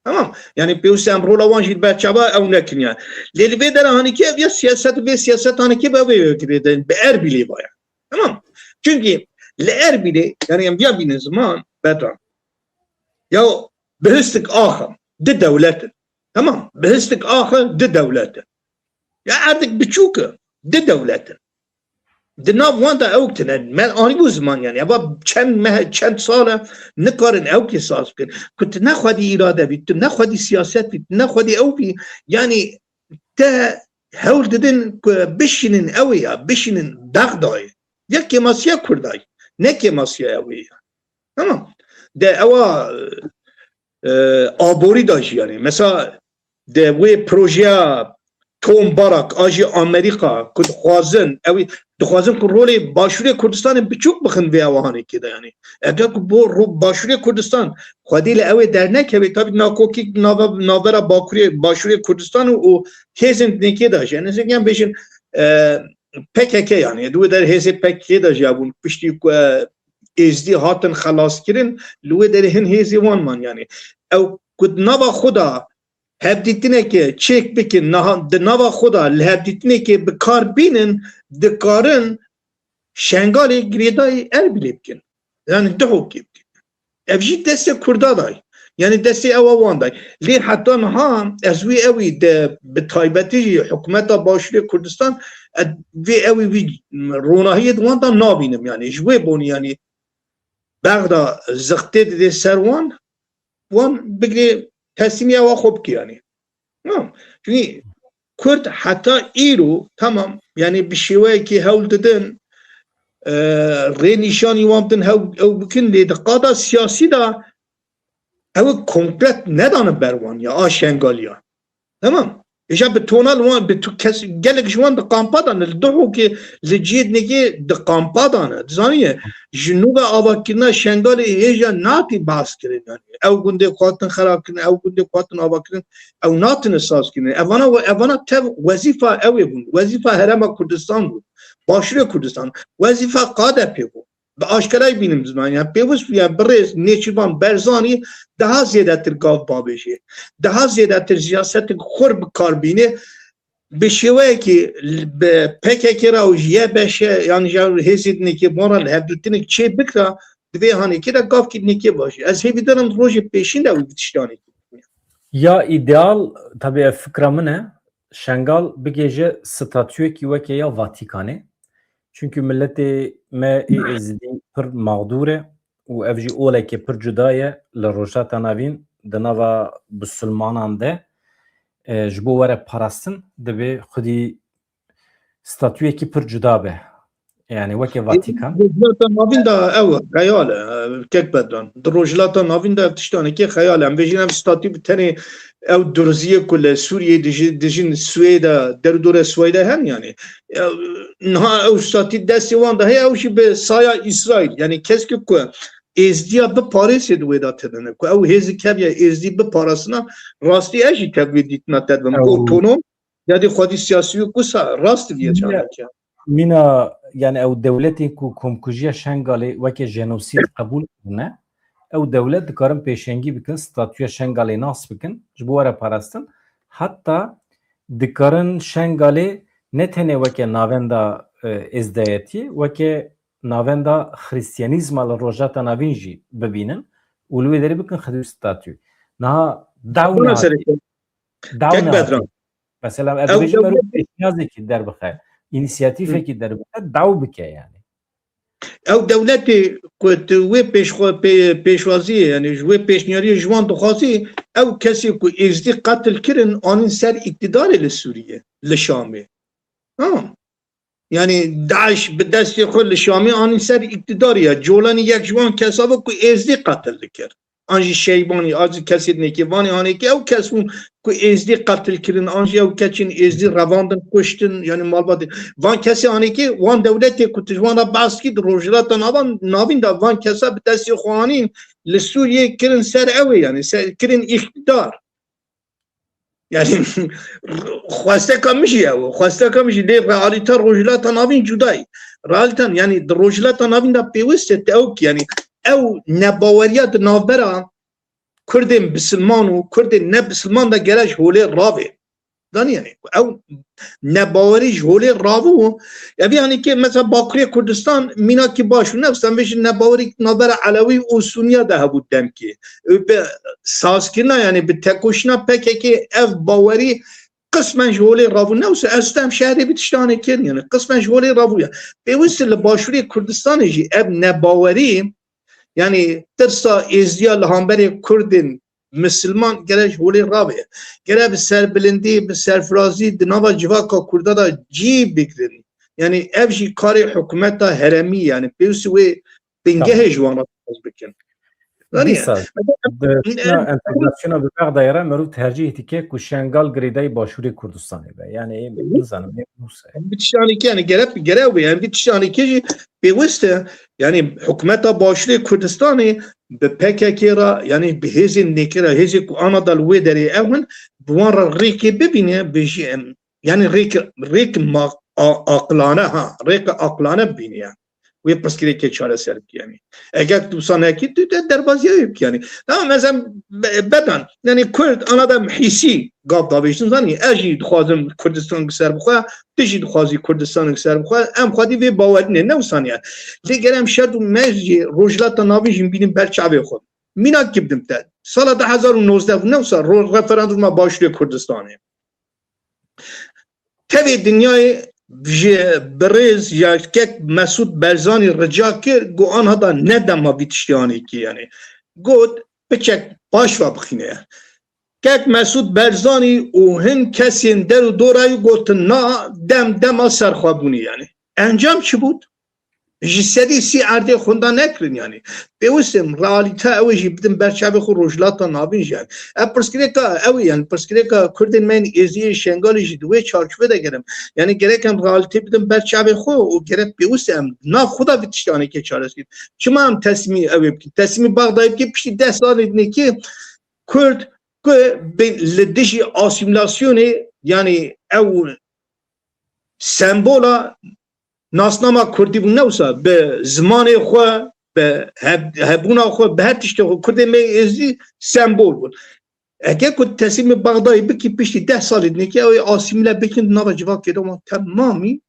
Tamam. Yani pêwîst e em rola wan jî li ber çava ew nekin, yani. Lê li vê dera hanîkê ev ya siyaset, vê siyaset hanîkê bi ev ê girêdayî, bi Erbîlê va, yani. Tamam. Çunkî Li Erbîlê, yani em viya bînin ziman, Bedran. Ya bihistik axa, di dewlet in. Tamam, bihistik axa, di dewlet in. Ya erdek biçûk e, di dewlet in. Di nav wan de ewk tine, me anîbû ziman yani. Eva çend meh, çend sal e, nikarin ewkê saz bikin. Ku tu ne xwedî îrade bî, tu ne xwedî siyaset bî, tu ne xwedî ew bî, yani te hewl didin ku bişînin ew ê ya, bişînin Bexdayê. Ya kêmasiya Kurdayê, ne kêmasiya ew ê ya. Tamam. De ewa, e, aborî da jî yani. Mesela de wê projeya Tom Barak a jî Amerîka ku dixwazin, ew ê dixwazin ku rolê Başûrê Kurdistanê biçûk bixin vê ewahanekê de yani. Eger ku bo ro-, Başûrê Kurdistan xwedî li ew ê dernekeve, tabî nakokî nave-, navbera Bakurê, Başûrê Kurdistan û, û hêzên dinêkê de jî. Yani, ez ê bêjin, e, P K K yani, di wê der hêzê P K K de jî hebûn, piştî ku, e, Êzdî hatin xelaskirin, li wê derê hin hêzê wan man yani. Ew ku di nava xwe de hevdîtineke çêk bikin, niha di nava xwe de li hevdîtinekê bi kar bînin, dikarin Şengalê girêdayî Erbilê bikin. Yani Duhokê bikin. Ev jî destê Kurda dayî. Yani destê ewa wan dayî. Lê heta niha ez wî ewî de bi taybetî jî hikûmeta Başûrê Kurdistan, ez vê ewî wî ronahiyê di wan de nabînim yani. Ji wê bonî yani Bexda zixtê dide ser wan, wan bigirê teslîmiya wa xwe bike yani. Ha, çünkü Kurd heta îro, tamam, yani bi şêweyekî hewl didin, e, rê nîşanî wan bidin, hew, ew bikin, lê di qada siyasî de ew konkret nedane ber wan ya, a Şengaliya. Tamam. Îja bi tona li wan, bi tu kes, gelek ji wan di kampa de ne, li Duhokê, li cihê dinekê di kampa de ne. Dizaniye, ji nû ve avakirina Şengalê hêja natî behs kirin yani. Ew gundê xwe hatin xerab kirin, ew gundê xwe hatin ava kirin, ew natine saz kirin. Evana we-, evana tev wezîfa ew ê bûn. Wezîfa Herêma Kurdistan bû. Başûrê Kurdistan. Wezîfa KADEP'ê bû. Bi aşkerayî bînim ziman. Yani pêwist bû, yani bi rêz Nêçîrvan Berzanî daha zêdetir gav bavêjê. Daha zêdetir siyasetin xur bi kar bîne. Bi şêweyekî bi P K K re û ji Y B Ş, yani ji hêzê dinekê wan re li hevdîtinek çê bikira, di vê hanekê de gavkî dinekê vajî. Ez hêvîdar im rojê pêşîn de ew tiştanê. Ya îdeal, tabii ev fikra min e, Şengal bigêje statuyekî weke ya Vatikanê. Çünkü milletê me ê Êzidî pir mağdur e û ev jî oleke pir cuda ye li Rojhilata Navîn di nava bisilmanan de, e, ji bo were parastin, divê xwedî statuyekî pir cuda be. Yani weke Vatikan. Rojhilata Navîn de ew xeyal e, kek Bedran. Di Rojhilata Navîn de tiştanekê xeyal e. Em bêjin ev statû bi tenê ew durziyê ku li Sûriyê dijî-, dijîn Swêde, derûdorê Swêde hen yani. Ew, niha ew statû destê wan de heye, ew jî bi saya Îsraîl. Yani kesk ku Êzdiya biparêzê di wê de tedine. Ku ew hêzî keviye Êzdî biparastina, rastî ez jî tevlî dîtina te dibim. Ew otonom, ya dî xwedî siyasî û kusa rast diviye çandeke. Mîna, yani ew dewletên ku komkujiya Şengalê weke jenosîd qebûl kirine, ew dewlet dikarin pêşengî bikin, statûya Şengalê nas bikin, ji bo were parastin. Heta dikarin Şengalê ne tenê weke navenda, e, êzdayetiyê, weke navenda xrîstiyanîzma li Rojhilata Navîn jî bibînin û li wê derê bikin xwedî statû. Niha daw Buna nake. Sereke. Daw Kek nake. Bedran. Mesela, ez Ew dibêjim, mero dewlet- pêşniyazekî derbixe, înîsiyatîfekî derbixe, daw bike yani. Ew dewletê ku tu wê pêşxwe-, pê-, pêşwaziyê, yani ji wê pêşniyariyê ji wan dixwazî, ew kesê ku Êzdî qetil kirin, anîn ser îktidarê li Sûriyê, li Şamê. Ha. Yani DAIŞ bi destê xwe li Şamê anîn ser îktidarê ya. Colanî yek ji wan kesa bû ku Êzdî qetil dikir. An jî Şeybanî, an jî kesê dinêkê, vanê hanêkê ew kes bûn ku Êzdî qetil kirin, an jî ew keçên Êzdî revandin, kuştin, yani malbatê. Van kesê hanêkê, wan dewletê ku tu ji wan re behs kî di Rojhilata Navan-, Navîn de van kesa bi destê xwe anîn li Sûriyê kirin ser ew ê, yani ser, kirin îktidar. Yani xwesteka min jî ew, xwesteka min jî lê realîta Rojhilata Navîn cudayî. Realîtan, yani di Rojhilata Navîn de pêwist e te ew ki, yani ew nebaweriya di navbera Kurdên bisilman û Kurdên ne bisilman de gere ji holê ravê. Zanî yani ew nebawerî ji holê rabû. Ev yani ki mesela Bakurê Kurdistan mînakî baş û nefs em bêjin nebawerî navbera Elewî û Suniya de hebû demkê. Bi sazkirina yani bi tekoşîna P K K ev bawerî qismen ji holê rabû. Ne wisa ez dem şehrê bi tiştanê kir yani qismen ji holê rabû ya. Pêwîst li Başûrê Kurdistanê jî ev nebawerî yani tirsa êzdiya li hemberê Kurdên misilman gere ji holê ravê. Gere bi serbilindî, bi serfirazî di nava civaka Kurda de cî bigrin. Yani ev jî karê hikûmeta heremî yani pêwîst wê bingehê ji wan re bikin. Zanî? Dîsa, bi tiştîna entegrasyona bi Bexdayê re mirov tercîh dike ku Şengal girêdayî Başûrê Kurdistanê be. Yani ê, nizanim, ê Mûsa. Em bi tiştanekî yani gere, gere wê, em bi tiştanekî jî pêwist e. Yani hikûmeta Başûrê Kurdistanê bi P K K re, yani bi hêzên nêkê re, hêzê ku ana da li wê derê ew in, bi wan re rêkê bibîne, bi jî em, yani rêk, rêk ma, a, aqilane ha, rêk aqilane bibîne yani. Wê pirsgirêkê çareser bike yani. Eger tu wisa nekî, tu de derbazîya wê bike yani. Tamam, ez em be-, bedan. Yani Kurd, ana da hîsî gav davêjin zanî. Ez jî dixwazim Kurdistan ser bixwe, tu jî dixwazî Kurdistan ser bixwe. Em xwedî vê bawerî ne, ne wisa niye. Lê gere em şer û mercê Rojhilata Navîn jî bînin ber çavê xwe. Mînak kî bidim te. Sala du hezar û nozdeh ne wisa ro-, referanduma Başûrê Kurdistanê. Tevê dinyayê ji birêz ya kek Mesûd Berzanî rica kir, got, anha da ne dema vî tiştê anî kî, yani. Got, piçek paş ve bixîne. Kek Mesûd Berzanî û hin kesên der û dora wî gotin, na, dem dema serxwebûnê, yani. Encam çi bût? Ji sedî sî erdê xwenda nekirin yani. Pêwist im realîte ew ê jî bidin ber çavê xwe Rojhilata Navîn jî yani. Ev pirsgirêka ew ê yani pirsgirêka Kurdên me yên Êzî yê Şengalê jî di wê çarçovê de gerim. Yani gerek em realîtê bidin ber çavê xwe û gerek pêwist em nav xwe de vî tiştanekê çares bikin. Çima em teslîmî ew ê bikin? Teslîmî Bexdayê bikin piştî deh salê dinê ki Kurd ku bi, li dijî asîmîlasyonê yani ew sembola nasnama Kurdî bû, ne wisa bi zimanê xwe, bi heb-, hebûna xwe, bi her tiştê xwe Kurdê me êzî sembol bûn. Eke ku teslîmê Bexdayê bikî piştî deh salê dinêkî ew ê asîmîle bikin di nava civakê de wan temamî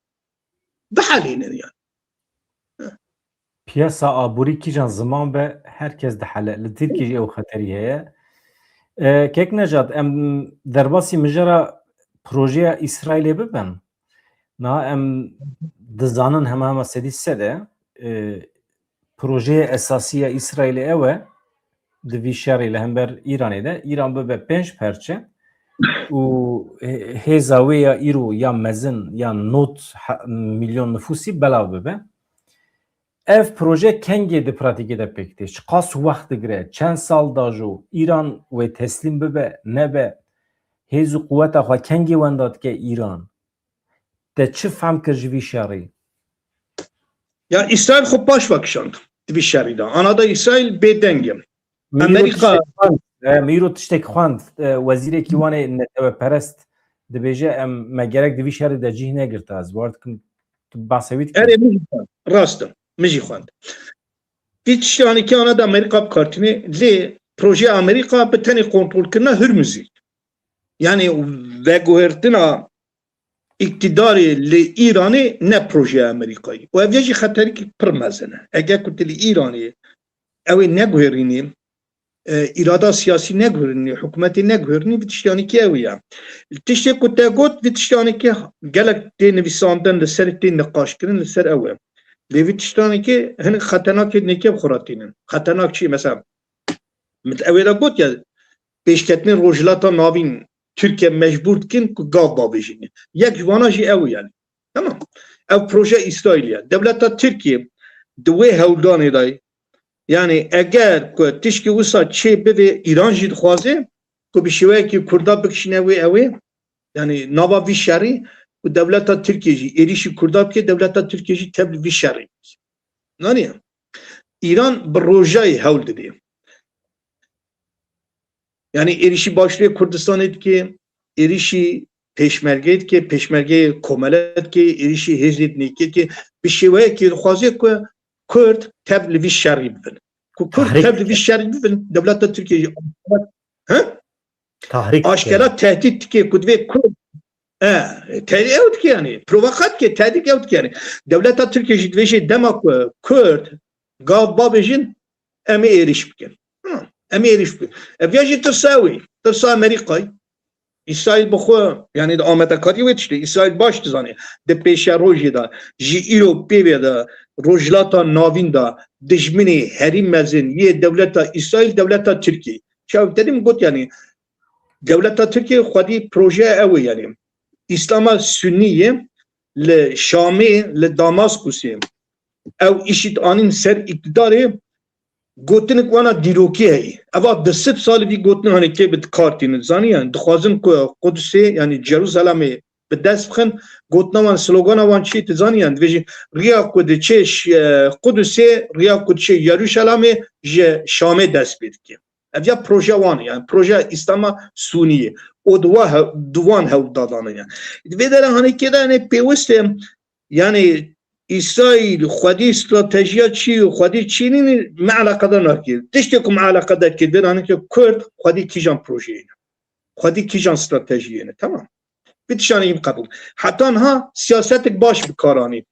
bihelînin yani. Piyasa aborî kîjan ziman be her kes dihele. Li Tirkiyê jî ew xeterî heye. E, Kek Nejat, em derbasî mijara projeya Îsraîlê bibin. Niha em dizanin hema hema sedî sed e, e, projeyê esasî ya Îsraîlê ew e, di vî şerê li hember Îranê de, Îran bibe pênc perçe û hê-, hêza wê ya îro ya mezin ya nod he-, milyon nifûsî belav bibe. Ev proje kengê di pratîkê de pêk tê? Çiqas wext digire? Çend sal dajo? Îran wê teslîm bibe, nebe? Hêz û quweta xwe kengê wenda dike Îran? Te çi fehm kir ji vî şerî? Ya Îsraîl xwe paş ve kişand di vî şerî de. Ana da Îsraîl bêdeng e. Amerîka E, Mîro tiştek xwend. E, wezîrekî wan ê neteweperest dibêje, em me gerek di vî şerî de cih negirta. Ez bawer dikim tu behsê wî dikî. Erê, min jî xwend. Rast e. Min jî xwend. Vî tiştanekî ana da Amerîka bi kar tîne, lê projeya Amerîka bi tenê kontrolkirina Hurmuzê. Yani veguhertina îktidarê li Îranê ne projeya Amerîkayê. Û ev yê jî xeterîkî pir mezin e. Eger ku tu li Îranê ew ê neguherînî, e, îrada siyasî neguherînî, hikûmetê neguherînî, vî tiştanekî ew ya. Tiştê ku te got, vî tiştanekî gelek tê nivîsandin, li ser tê niqaşkirin, li ser ew e. Lê vî tiştanekî hinek xeternakê nêke bi xwe re tînin. Xeternak çi? Mesela, min ew ê re got ya, pêşketinên Rojhilata Navîn Tirkiye mecbûr dikin ku gav bavêjin. Yek ji wana jî ew yani. Tamam. Ev proje Îsraîlî ye. Dewleta Tirkiye di wê hewldanê de, yani eger ku tişkî wisa çê bivê, Îran jî dixwaze ku bi şêweyekî Kurda bikişîne wê ew ê, yani nava vî şerî, ku dewleta Tirkiye jî êrîşî Kurda bike, dewleta Tirkiye jî tev li vî şerî bike. Naniye. Îran bi rojayê hewl didê. Yani êrîşî Başûrê Kurdistanê dike, êrîşî pêşmergeyê dike, pêşmergeyê komele dike, êrîşî hêzê dinêkê dike. Bi şêweyekê dixwaze ku Kurd tev li vî şerî bibin. Ku Kurd tev li vî şerî bibin, dewleta Tirkiye jî he? Tahrik aşkera tehdît dike ku divê Kurd E, tehdît ew dike yani. Provokat ke tehdît ew dike yani. Dewleta Tirkiye jî dibêje dema ku Kurd gav babêjin, em ê êrîş bikin. Hı, em ê êrîş bikin. Ev ya jî tirsa ew ê. Tirsa Amerîkayê. Îsraîl bi xwe, yani di amadekariyê wê tiştê. Îsraîl baş dizane. Di pêşerojê de, ji îro pê ve de Rojhilata Navîn de dijminê herî mezin yê dewleta Îsraîl, dewleta Tirkiye. Çav te dîm got yani, dewleta Tirkiye xwedî proje ew ê yani. Îslama Sunnî ye li Şamê, li Damaskusê. Ew îşîd anîn ser îktidarê, gotinik wana dîrokî heye. Eva di sed salî vî gotin hanê kê bi kar tînin. Zanî yani, dixwazin ku Qudusê, yani Jerusalemê bi dest bixin, gotina wan, slogana wan çi ye, tu zanî yani, dibêjin, riya ku diçe ş-, e, Qudusê, riya ku diçe Yeruşalemê ji Şamê dest pê dike. Ev ya proje wan e, yani proje Îslama Sûnî ye. O di wa hew-, di wan hewl dadane yani. Di vê dera hanê kê de yani pêwist e, yani Îsraîl xwedî stratejiya çi û xwedî çi nîne me eleqedar nake. Tiştê ku me eleqedar kir, vê hanê ke Kurd xwedî kîjan projeyê ne. Xwedî kîjan stratejiyê ne. Tamam. Vî tiştanê yî qebûl. Heta niha siyasetek baş bi kar anî.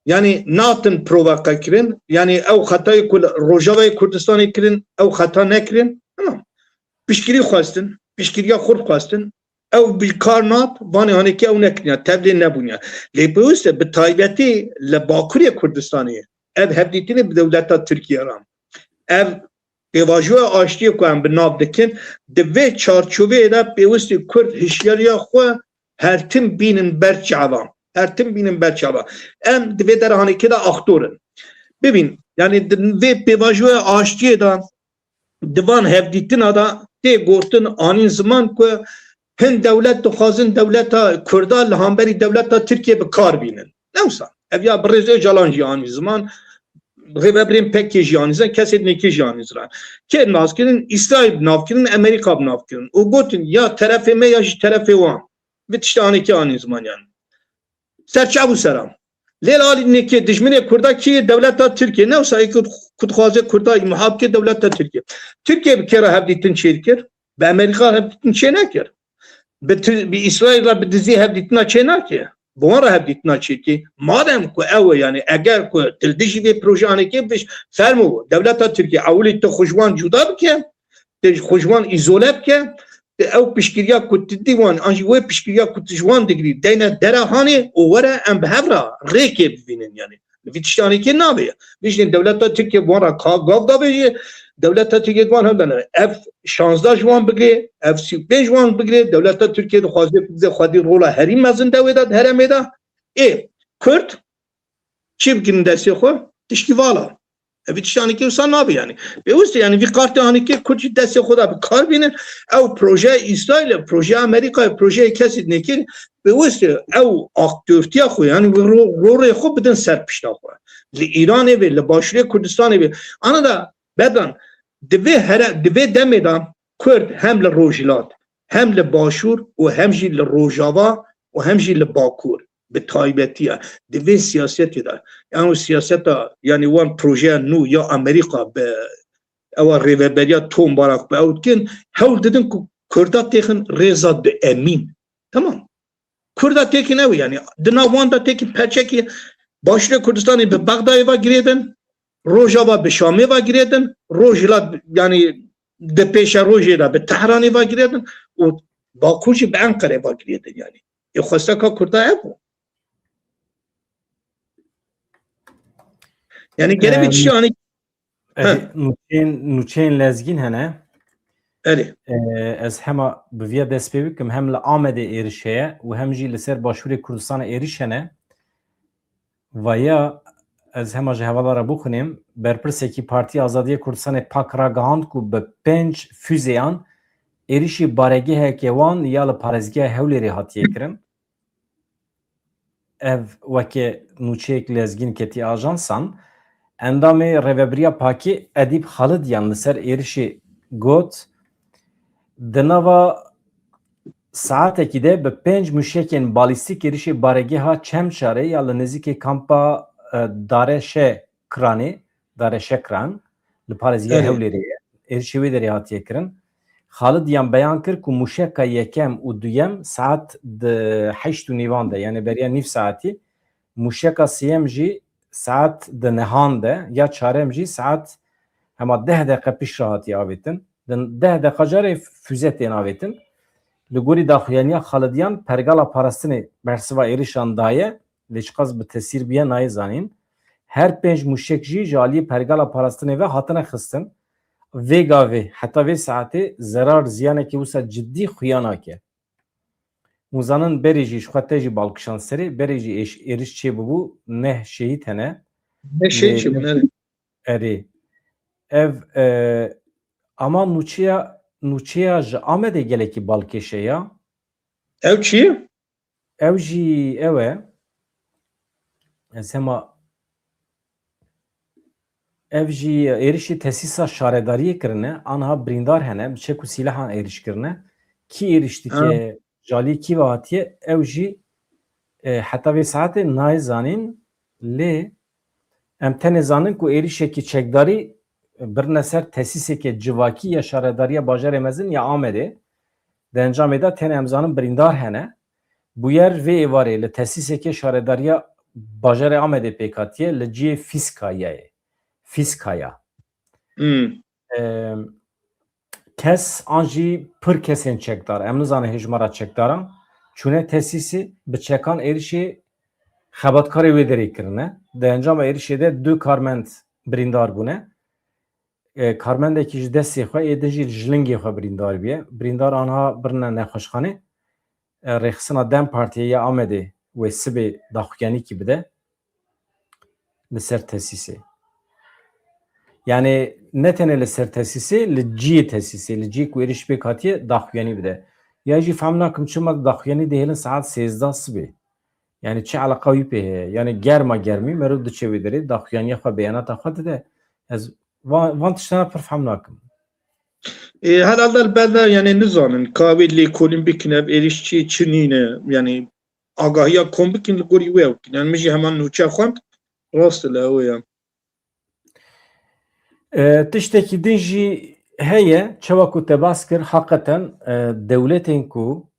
Yani natin provoke kirin. Yani ew xetayê ku li Rojavayê Kurdistanê kirin, ew xeta nekirin. Tamam. Piştgirî xwestin, piştgiriya xurt xwestin. Ew bi kar nat, vanê hanê ke ew nekirin ya, tevlê nebûn ya. Lê pêwist e bi taybetî li Bakurê Kurdistanê ev hevdîtinê bi dewleta Tirkiye re. Ev pêvajoya aştiyê ku em bi nav dikin, di vê çarçoveyê de pêwistî Kurd hişyariya xwe her tim bînin ber çavan. Her tim bînin ber çavan. Em di vê dera hanê kê de aktor in. Bibîn, yani di vê pêvajoya aştiyê de, di van hevdîtina de tê gotin, anîn ziman ku hin dewlet dixwazin dewleta Kurda li hemberî dewleta Tirkiye bi kar bînin. Ne wisa. Ev ya Birêz Ocalan jî anî ziman, rêvebirên P K K jî anî ziman, kesê dinêkê jî anî ziman. Kê nas kirin? Îsraîl bi nav kirin, Amerîka bi nav kirin. Û gotin ya terefê me ya jî terefê wan. Vî tiştanê kê anî ziman yani. Ser çav û seran. Lê li alî dinêkê dijminê Kurda kî ye? Dewleta Tirkiye. Ne wisa yê ku, ku dixwaze Kurda îmha bike dewleta Tirkiye. Tirkiye bi kê re hevdîtin çêdikir? Bi Amerîka hevdîtin çênekir. Bi Tir-, bi Îsraîl re bi dizî hevdîtina çênake. Bi wan re hevdîtina çêdike. Madem ku ew e, yani eger ku tu li dijî vê projeyanê kê biş, fermo dewleta Tirkiye ewilî tu xwe ji wan cuda bike, tu xwe ji wan îzole bike, tu ew piştgiriya ku tu dî wan, an jî wê piştgiriya ku tu ji wan digirî, deyne dera hanê û were em bi hev re rêkê bivînin yani. Vî tiştanê kê nabe ye. Vî jî dewleta Tirkiye bi wan re ka gav dabêje, dewleta Tirkiye di wan hevdane. Ev şazdeh ji wan bigire, ev sî û pênc ji wan bigire, dewleta Tirkiye dixwaze ku bize xwedî rola herî mezin de wê de di herêmê de. Ê, Kurd çi bikin destê xwe? Tişkî vala. Ev vî tiştanê kê wisa nabe yani. Pêwist e yani vî kartê hanê kê Kurd jî destê xwe de bi kar bînin. Ew projeya Îsraîl e, projeya Amerîka ye, projeya kesê dinêkê. Pêwist e ew aktörtiya xwe, yani wî ro-, rolê xwe bidin ser pişta xwe. Li Îranê be, li Başûrê Kurdistanê be. Ana da Bedran, di vê here, di vê demê de Kurd hem li Rojhilat, hem li Başûr û hem jî li Rojava û hem jî li Bakur bi taybetiya di vê siyasetê de, yani siyaseta, yani wan projeya nû ya Amerîka bi ewa rêveberiya Tom Barak bi ew dikin, hewl didin ku Kurda têxin rêza di emîn. Tamam. Kurda têkin ew, yani di nav wan de têkin perçekî Başûrê Kurdistanê bi Bexdayê ve girêdin, Rojava bi Şamê ve girêdin, Rojhilat, yani di pêşerojê de bi Tehranê ve girêdin û Bakur jî bi Enqerê ve girêdin yani. Ê xwesteka Kurda ev bû. Yani gerek bir Em, şey hani Erê, Ha. nûçeyên, nûçeyên lezgîn hene. Erê. Ee, ez hema bi viya dest pê bikim, hem li Amedê êriş heye û hem jî li ser Başûrê Kurdistanê êriş hene. Vaya ez hema ji hevala re bixwînim, berpirsekî Partiya Azadiya Kurdistanê PAK ragihand ku bi pênc füzeyan êrişî baregeheke wan ya li parêzgeha Hewlêrê hatiye kirin. Ev weke nûçeyek lezgîn ketî ajansan. Endamê Rêvebiriya Pakê Edîb Xalidyan li ser êrişê got, di nava saetekî de bi pênc muşekên balîstîk êrişê baregeha Çemçarê ya li nêzîkê kampa, e, Dareşe Kiranê, Dareşe Kiran, li parêzgeha Evet. Hewlêrê ye. Êrişê wê derê hatiye kirin. Xalidiyan beyan kir ku mûşeka yekem û duyem saet di heşt û nîvan de, yani beriya nîv saetî, mûşeka sêyem jî saet di nehan de, ya çarem jî saet hema deh deqe piştre hatiye avêtin. Di deh deqa carê füze tên avêtin. Li gorî daxuyaniya Xalidiyan, pergala parastinê bersiva êrişan daye, lê çiqas bi tesîr bûye nayê zanîn. Her pênc mûşek jî ji aliyê pergala parastinê ve hatine xistin. Vê gavê heta vê saetê zerar ziyanekî wisa cidî xuya nake. Hûn zanin berê jî ji xwe te jî bal kişand serê, berê jî êş-, êriş çêbûbû, neh şehîd hene. Neh şehîd çêbûn, erê. Erê. Ev, e, ama nûçeya, nûçeya ji Amedê gelekî balkêş e ya. Ew çi ye? Ew jî ew e. Ez hema, ev jî êrişî tesîsa şaredariyê kirine, anha birîndar hene, bi çek û sîlehan êriş kirine. Kî êriş dike, ji alî kî ve hatiye, ew jî, e, heta vê saetê nayê zanîn, lê em tenê zanin ku êrişekî çekdarî birine ser tesîseke civakî ya şaredariya bajarê mezin ya Amedê. Di encamê de tenê em zanin birîndar hene. Bûyer vê êvarê li tesîsekê şaredariya bajarê Amedê pêk hatiye, li cihê Fîskayayê. Fîskaya. Hmm. Em, kes an jî pir kesên çekdar, em nizanin hêjmara çekdaran, çûne tesîsê, bi çekan êrişê xebatkarê wê derê kirine. Di encama êrişê de du karmend birîndar bûne. E, karmendekî ji destê xwe, ê din jî ji lingê xwe birîndar bûye. Birîndar anha birine nexweşxanê. E, rêxistina DEM Partiyê ya Amedê wê sibê daxuyanîkî bide li ser tesîsê. Yani ne tenê li ser tesîsê, li ciyê tesîsê, li ciyê ku êriş pêk hatiye daxuyanî bide. Ya jî fehm nakim çima daxuyanî dihêlin saet sêzdeh sibê. Yani çi eleqa wî pê heye? Yani germa germî meriv diçe wê derê, daxuyaniya xwe, beyanata xwe dide. Ez van, van tiştana pir fehm nakim. Ê, herhalde li ber de, yani nizanin ka wê lêkolîn bikin, ev êriş çi, çi nîne, yani agahiya kom bikin, li gorî wê ew bikin. Yani min jî heman nûçe xwend, rast li ew ya. E, tiştekî din jî heye, çawa ku te bas kir, heqeten, e, dewletên ku,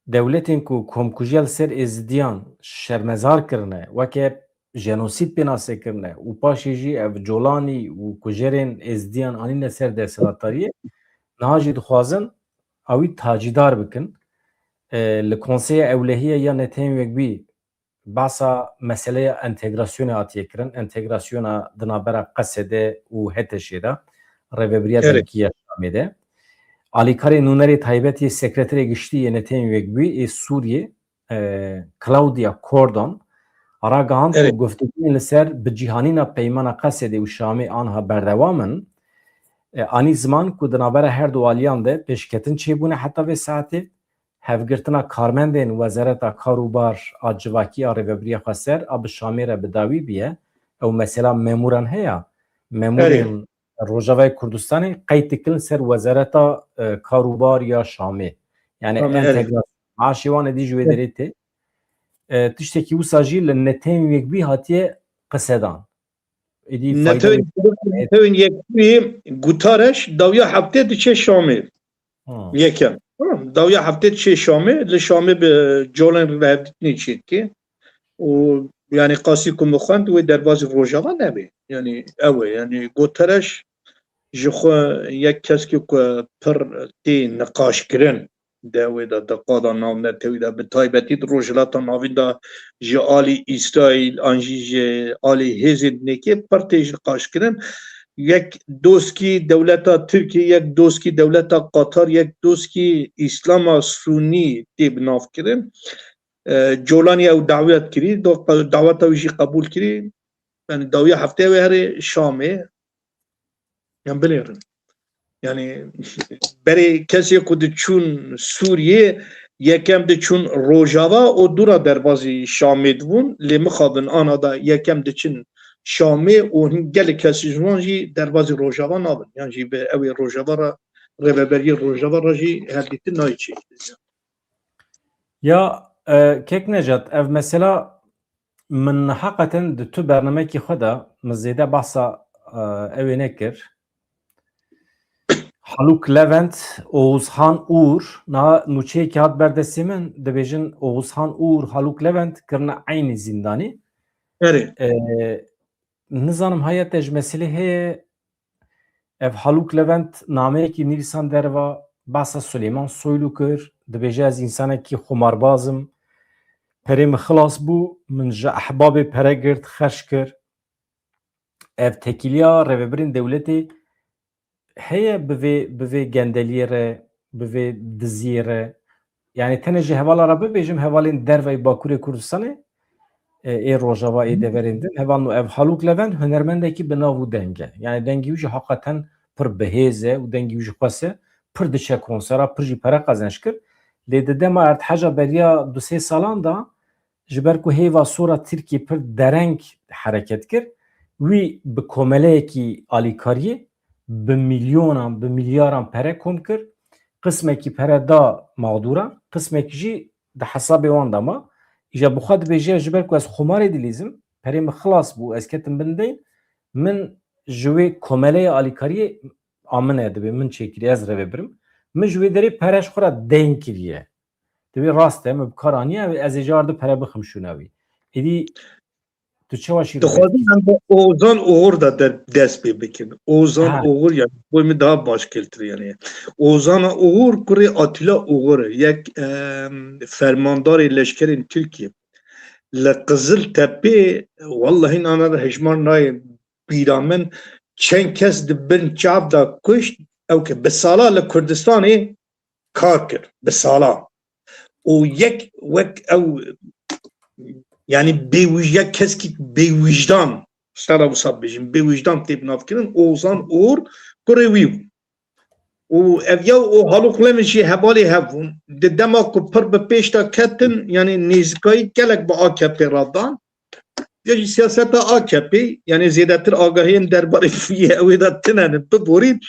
dewletên ku komkujiya li ser Êzidiyan şermezar kirine, weke jenosîd pênase kirine û paşê jî ev colanî û kujerên Êzidiyan anîne ser desthilatdariyê, niha jî dixwazin ewî tacîdar bikin. E, li Konseya Ewlehiyê ya Netewên Yekbûyî behsa meseleya entegrasyonê hatiye kirin, entegrasyona di navbera Qesedê û HTŞ'ê de, Rêvebiriya Erê. Dergî ya Şamê de. Alîkarê nûnerê taybet yê Sekreterê Giştî yê Netewên Yekbûyî ê Sûriyê, e, Claudia Cordon, ragihand ku Erê. guftûguyên li ser bicîhanîna peymana Qesedê û Şamê anha berdewam in. E, anî ziman ku di navbera her du aliyan de pêşketin çêbûne heta vê saetê, hevgirtina karmendên Wezareta Kar û Bar a Civakî a Rêvebiriya Xweser a bi Şamê re bi dawî bûye. Ew mesela memûran heye. Memûrên Erê. Rojavayê Kurdistanê qeyd dikirin ser Wezareta, e, Kar û Bar ya Şamê. Yani Şamê, erê. entegrasyon. Maaşê wan êdî ji wê Erê. derê tê. E, tiştekî wisa jî li Netewên Yekbûyî hatiye qisedan. Êdî fayda Netewên, wê Netewên Yekbûyî Guterres dawiya heftê diçe Şamê. Ha. Yekem. Ha, dawiya heftê diçe Şamê, li Şamê bi colên rihevdîtinê çêdike. Û yani qasî ku min xwend wê derbazî Rojava nebe. Yani ew e. Yani Guterres ji xwe yek keskê ku pir tê niqaşkirin. De wê de di qada navnetewî de, bi taybetî di Rojhilata Navîn de ji alî Îsraîl an jî ji alî hêzên dinêkê pir tê ji qaşkirin. Yek doskî dewleta Tirkiyê, yek doskî dewleta Qatar, yek doskî Îslama Sûnî tê bi nav kirin. E, Colanî ew dawet kirî, do-, daweta wî jî qebûl kirî. Yani dawiya heftê wê herê Şamê. Em binêrin. Yani berê kesê ku diçûn Sûriyê, yekem diçûn Rojava û dûra derbazî Şamê dibûn, lê mixabin ana da yekem diçin Şamê û hin gelek kesî ji wan jî derbazî Rojava nabin. Yan jî bi ew ê Rojava re, rêveberiyê Rojava re jî hevdîtin nayê çêkirin. Ya, e, Kek Necat, ev mesela min heqeten di tu bernamekî xwe de min zêde behsa, e, ew ê nekir. Haluk Levent, Oğuzhan Uğur, niha nûçeyekî hat ber destê min, dibêjin Oğuzhan Uğur, Haluk Levent kirine eynî zîndanê. Erê. E, nizanim haya te ji meselê heye, ev Haluk Levent nameyekî nivîsan derva, behsa Suleyman Soylu kir, dibêje ez însanekî xumarbaz im, perê min xilas bû, min ji ehbabê pere girt, xerc kir. Ev tekîliya rêvebirên dewletê heye bi vê, bi vê gendeliyê re, bi vê diziyê re. Yani tenê ji hevala re bibêjim, hevalên derveyî Bakurê Kurdistanê, e, ê Rojava, ê deverên din, hevalno ev Haluk Levent hunermendekî bi nav û deng e. Yani dengî wî jî heqeten pir bihêz e û dengî wî jî xwes e, pir diçe konsera, pir jî pere qezenç kir. Lê di dema erdheja beriya du sê salan de, ji ber ku hêva sor a Tirkiyê pir dereng hereket kir, wî bi komeleyekî alîkariyê bi milyonan, bi milyaran pere kom kir. Qismekî pere da mexdûran, qismekî jî di hesabê wan de ma. Îja bi xwe dibêje, ji ber ku ez xumarê dilîzim, perê min xilas bû, ez ketim bin deyn, min ji wê komeleyê alîkariyê a min e, dibê min çêkiriye, ez rêvebirim. Min ji wê derê pere ji xwe re deyn kiriye. Divê rast e, min bi kar aniye, ez ê car di pere bixim şûna wî. Êdî tu çawa şîrove dikî? Dixwazim em bi Ozan Oğur da de-, dest pê bikin. Ozan Ha. Oğur yani boy min daha başkiltir yani. Ozan Oğur kurê Atilla Oğur, yek, em, fermandarê leşkerên Tirkiye. Li Qiziltepê, wallahî nana hejmar nayê bîra min, çend kes di bin çav da kuşt, ew ke bi sala li Kurdistanê kar kir, bi sala. Û yek wek ew, yani bêwij-, yek keskî bêwijdan, stara wisa bêjin, bêwijdan tê binavkirin, Ozan Oğur kurê wî bû. Û ev ya û Haluk Levent jî hevalê hev bûn. Di dema ku pir bi pêş de ketin, yani nêzikayî gelek bi A K P re dan. Ya jî siyaseta A K P, yani zêdetir agahiyên derbarê vî ew ê de tine ne, biborîn.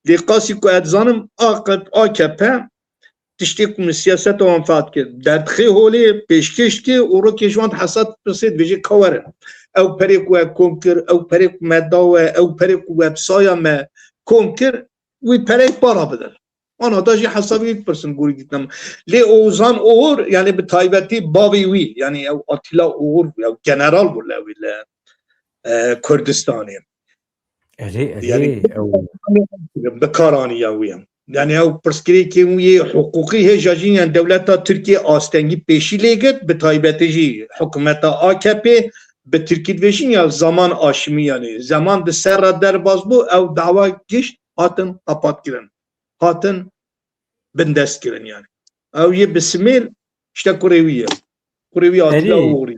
Lê qasî ku ez dizanim, A K P, A K P tiştê ku min siyaseta wan fehm kir, derdixê holê, pêşkêş dike û rokê ji wan hesab pirsê dibêje ka werin. Ew perê ku we kom kir, ew perê ku me da we, ew perê ku websaya me kom kir, wî pereyê para bidin. Ana da jî hesabê wî dipirsin gorî dîtina min. Lê Ozan Oğur, yani bi taybetî bavê wî, yani ew Atilla Oğur, ew general bû li wî li, e, Kurdistanê. Erê, erê, Yani ew bi kar aniya wî ye. Yani ew pirsgirêkên wî yê hiqûqî hêja jî, yani dewleta Tirkiye astengî pêşî lê girt, bi taybetî jî hikûmeta A K P, bi tirkî dibêjin ya zaman aşımı yani. Zaman di ser re derbas bû, ew dawa gişt hatin qapatkirin. Hatin bindestkirin yani. Ew yê bi simêl işte kurê wî ye. Kurê wî Atilla Erê, Oğurî. e,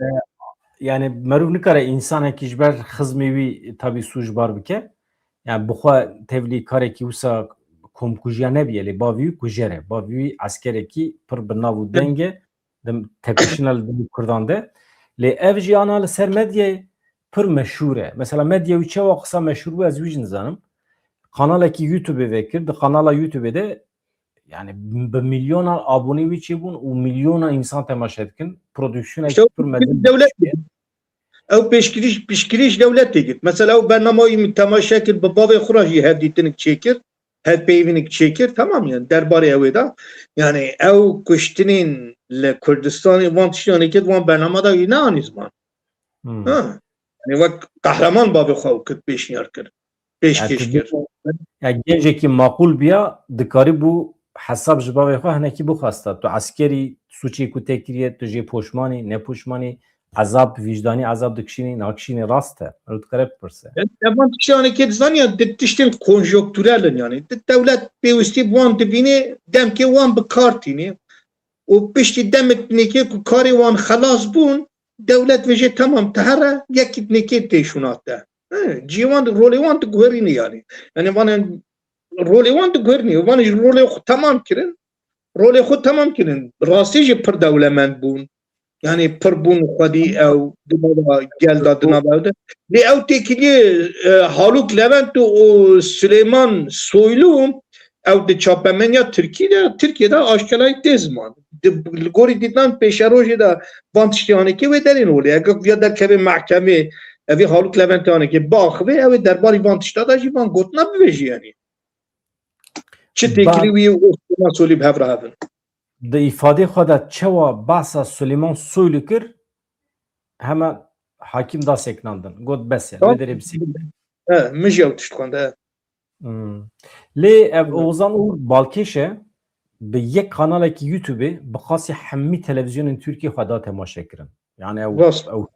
yani meriv nikare însanekî ji ber xizmê wî tabî sûc bar bike. Yani bi xwe tevlî karekî wisa komkujiya nebiye, lê bavî wî kujer e. Bavî wî eskerekî pir bi nav û deng e. Di tepişina li dil û Kurdan de. Lê ev jî ana li ser medyayê pir meşhûr e. Mesela medya wî çawa qisa meşhûr bû, ez wî jî nizanim. Kanalekî YouTube-ê vekir, di kanala YouTube-ê de yani bi milyonan abonê wî çêbûn û milyonan însan temaşe dikin. Prodüksiyonekî İşte o pir mezin dewlet diye. Ew pêşkirîş, pişkirîş dewletê girt. Mesela ew bernama wî min temaşe kir, bi bavê xwe re jî hevdîtinik çêkir, hevpeyvînik çêkir, tamam yani derbarê ew ê de. Yani ew kuştinên li Kurdistanê van tiştiyan kir, van bernama da wî neanî ziman. Hmm. Ha. Yani wek qehreman bavê xwe ew kir pêşniyar kir. Pêşkêş Yani kir. Ya gencekî maqûl biya, dikarîbû hesab ji bavê xwe hinekî bixwesta. Tu eskerî, sûçê ku te kiriye, tu jê poşmanî, ne poşmanî, ezab, vîcdanî ezab dikişînî, nakişînî, rast e. Ew dikare bipirse. Yani, evan tiştanê kê dizaniya, di tiştên konjonktûrel in yani. Di dewlet pêwistî bi wan dibîne, demkê wan bi kar tîne. Û piştî demek nêkê ku karê wan xelas bûn, dewlet vêjê, tamam, te here, yekî nêkê tê şûna te. He, cihê wan, rolê wan diguherîne yani. Yani van rolê wan diguherîne. Van jî rolê xwe temam kirin. Rolê xwe temam kirin. Rastî jî pir dewlemend bûn. Yani pir bûn xwedî ew di nava gel de, di nava ew de. Lê ew têkiliyê, e, Haluk Levent û Süleyman Soylu, ew di çapemeniya Tirkî de, Tirkiye de aşkerayî tê ziman. Di, li gorî dîtinan pêşerojê de van tiştê anekê wê derên holê. Eger viya derkeve mehkemê, evê Haluk Leventê anekê biaxivê, ew ê derbarî van tişta de jî van gotina bibêjî yani. Çi têkilî wî û Süleyman Soylu bi hev re hebin. Di îfadê xwe de çewa behsa Süleyman Soylu kir, hema Hakim da seknandin. Got bes e, wê derê bisê. E, min jî ew tişt xwend, e. Hmm. Lê ev Ozan Uğur balkêş e, bi yek kanalekî YouTube bi qasî hemî televîzyonên Tirkiyê xwe da temaşe kirin. Yani ew, Rast. ew,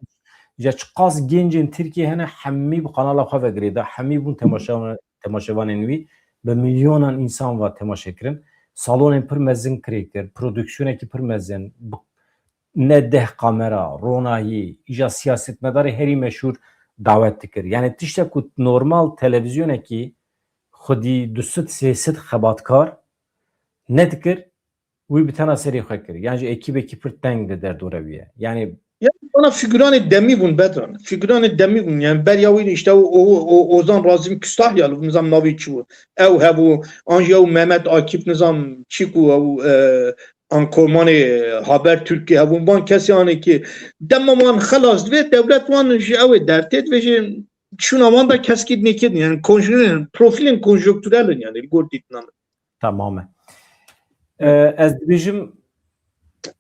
ya çiqas gencên Tirkiyê hene, hemî bi kanala xwe ve girêda, hemî bûn temaşevan-, temaşevanên wî, bi milyonan însan ve temaşe kirin. Salonên pir mezin kirê kir, prodüksiyonekî pir mezin, bi ne deh kamera, ronahî, îja siyasetmedarê herî meşhûr dawet dikir. Yani tiştek ku normal televîzyonekî xwedî du sed sê sed xebatkar nedikir, wî bi tena serê xwe kir. Yan jî ekîbekî pir teng di derdora wî ye. Yani Ya bana figuranê demî bûn Bedran. Figuranê demî bûn. Yani beriya wî işte o, o, o Ozan Razîm Küstahyalı, nizam navê çi bû. Ew hebû, an jî ew Mehmet Akif nizam çi ku ew, e, ankormanê Haber Türkiye hebûn. Van kesê anê ki dema wan xelas divê, dewlet wan ji ew ê dertê divê jî şûna wan da keskî nêkir. Yani konjü-, profilên konjonktürel in yani li gor dîtina min. Tamam e. E, ez dibêjim,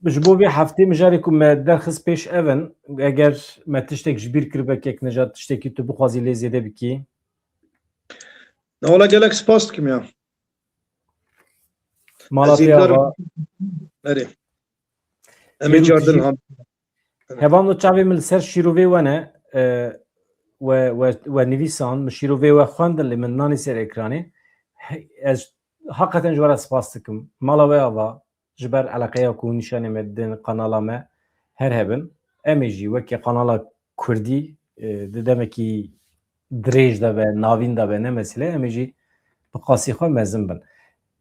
ji bo vê heftê mijarê ku me derxist pêş ev in, eger me tiştek ji bîr kiribe kek Nejat, tiştekî tu bixwazî lê zêde bikî? Na wala gelek spas dikim ya. Mala te ava. Erê. Em ê cardin han. Hevalno, çavê min li ser şîrovê we ne, e, we, we, we nivîsan, min şîrovê we xwendin, lê min nanî ser ekranê. He, ez heqeten ji we re spas dikim. Mala we ava, ji ber eleqeya ku nîşanê me didin kanala me, her hebin. Em ê jî weke kanala Kurdî, e, di demekî dirêj de be, navîn de be, ne mesele, em ê jî bi qasî xwe mezin bin.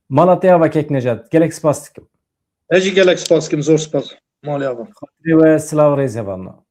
Mala te ava kek Nejat, gelek spas dikim. Ez jî gelek spas dikim, zor spas. Malê ava. Xatirê we, silav, rêz hevalno.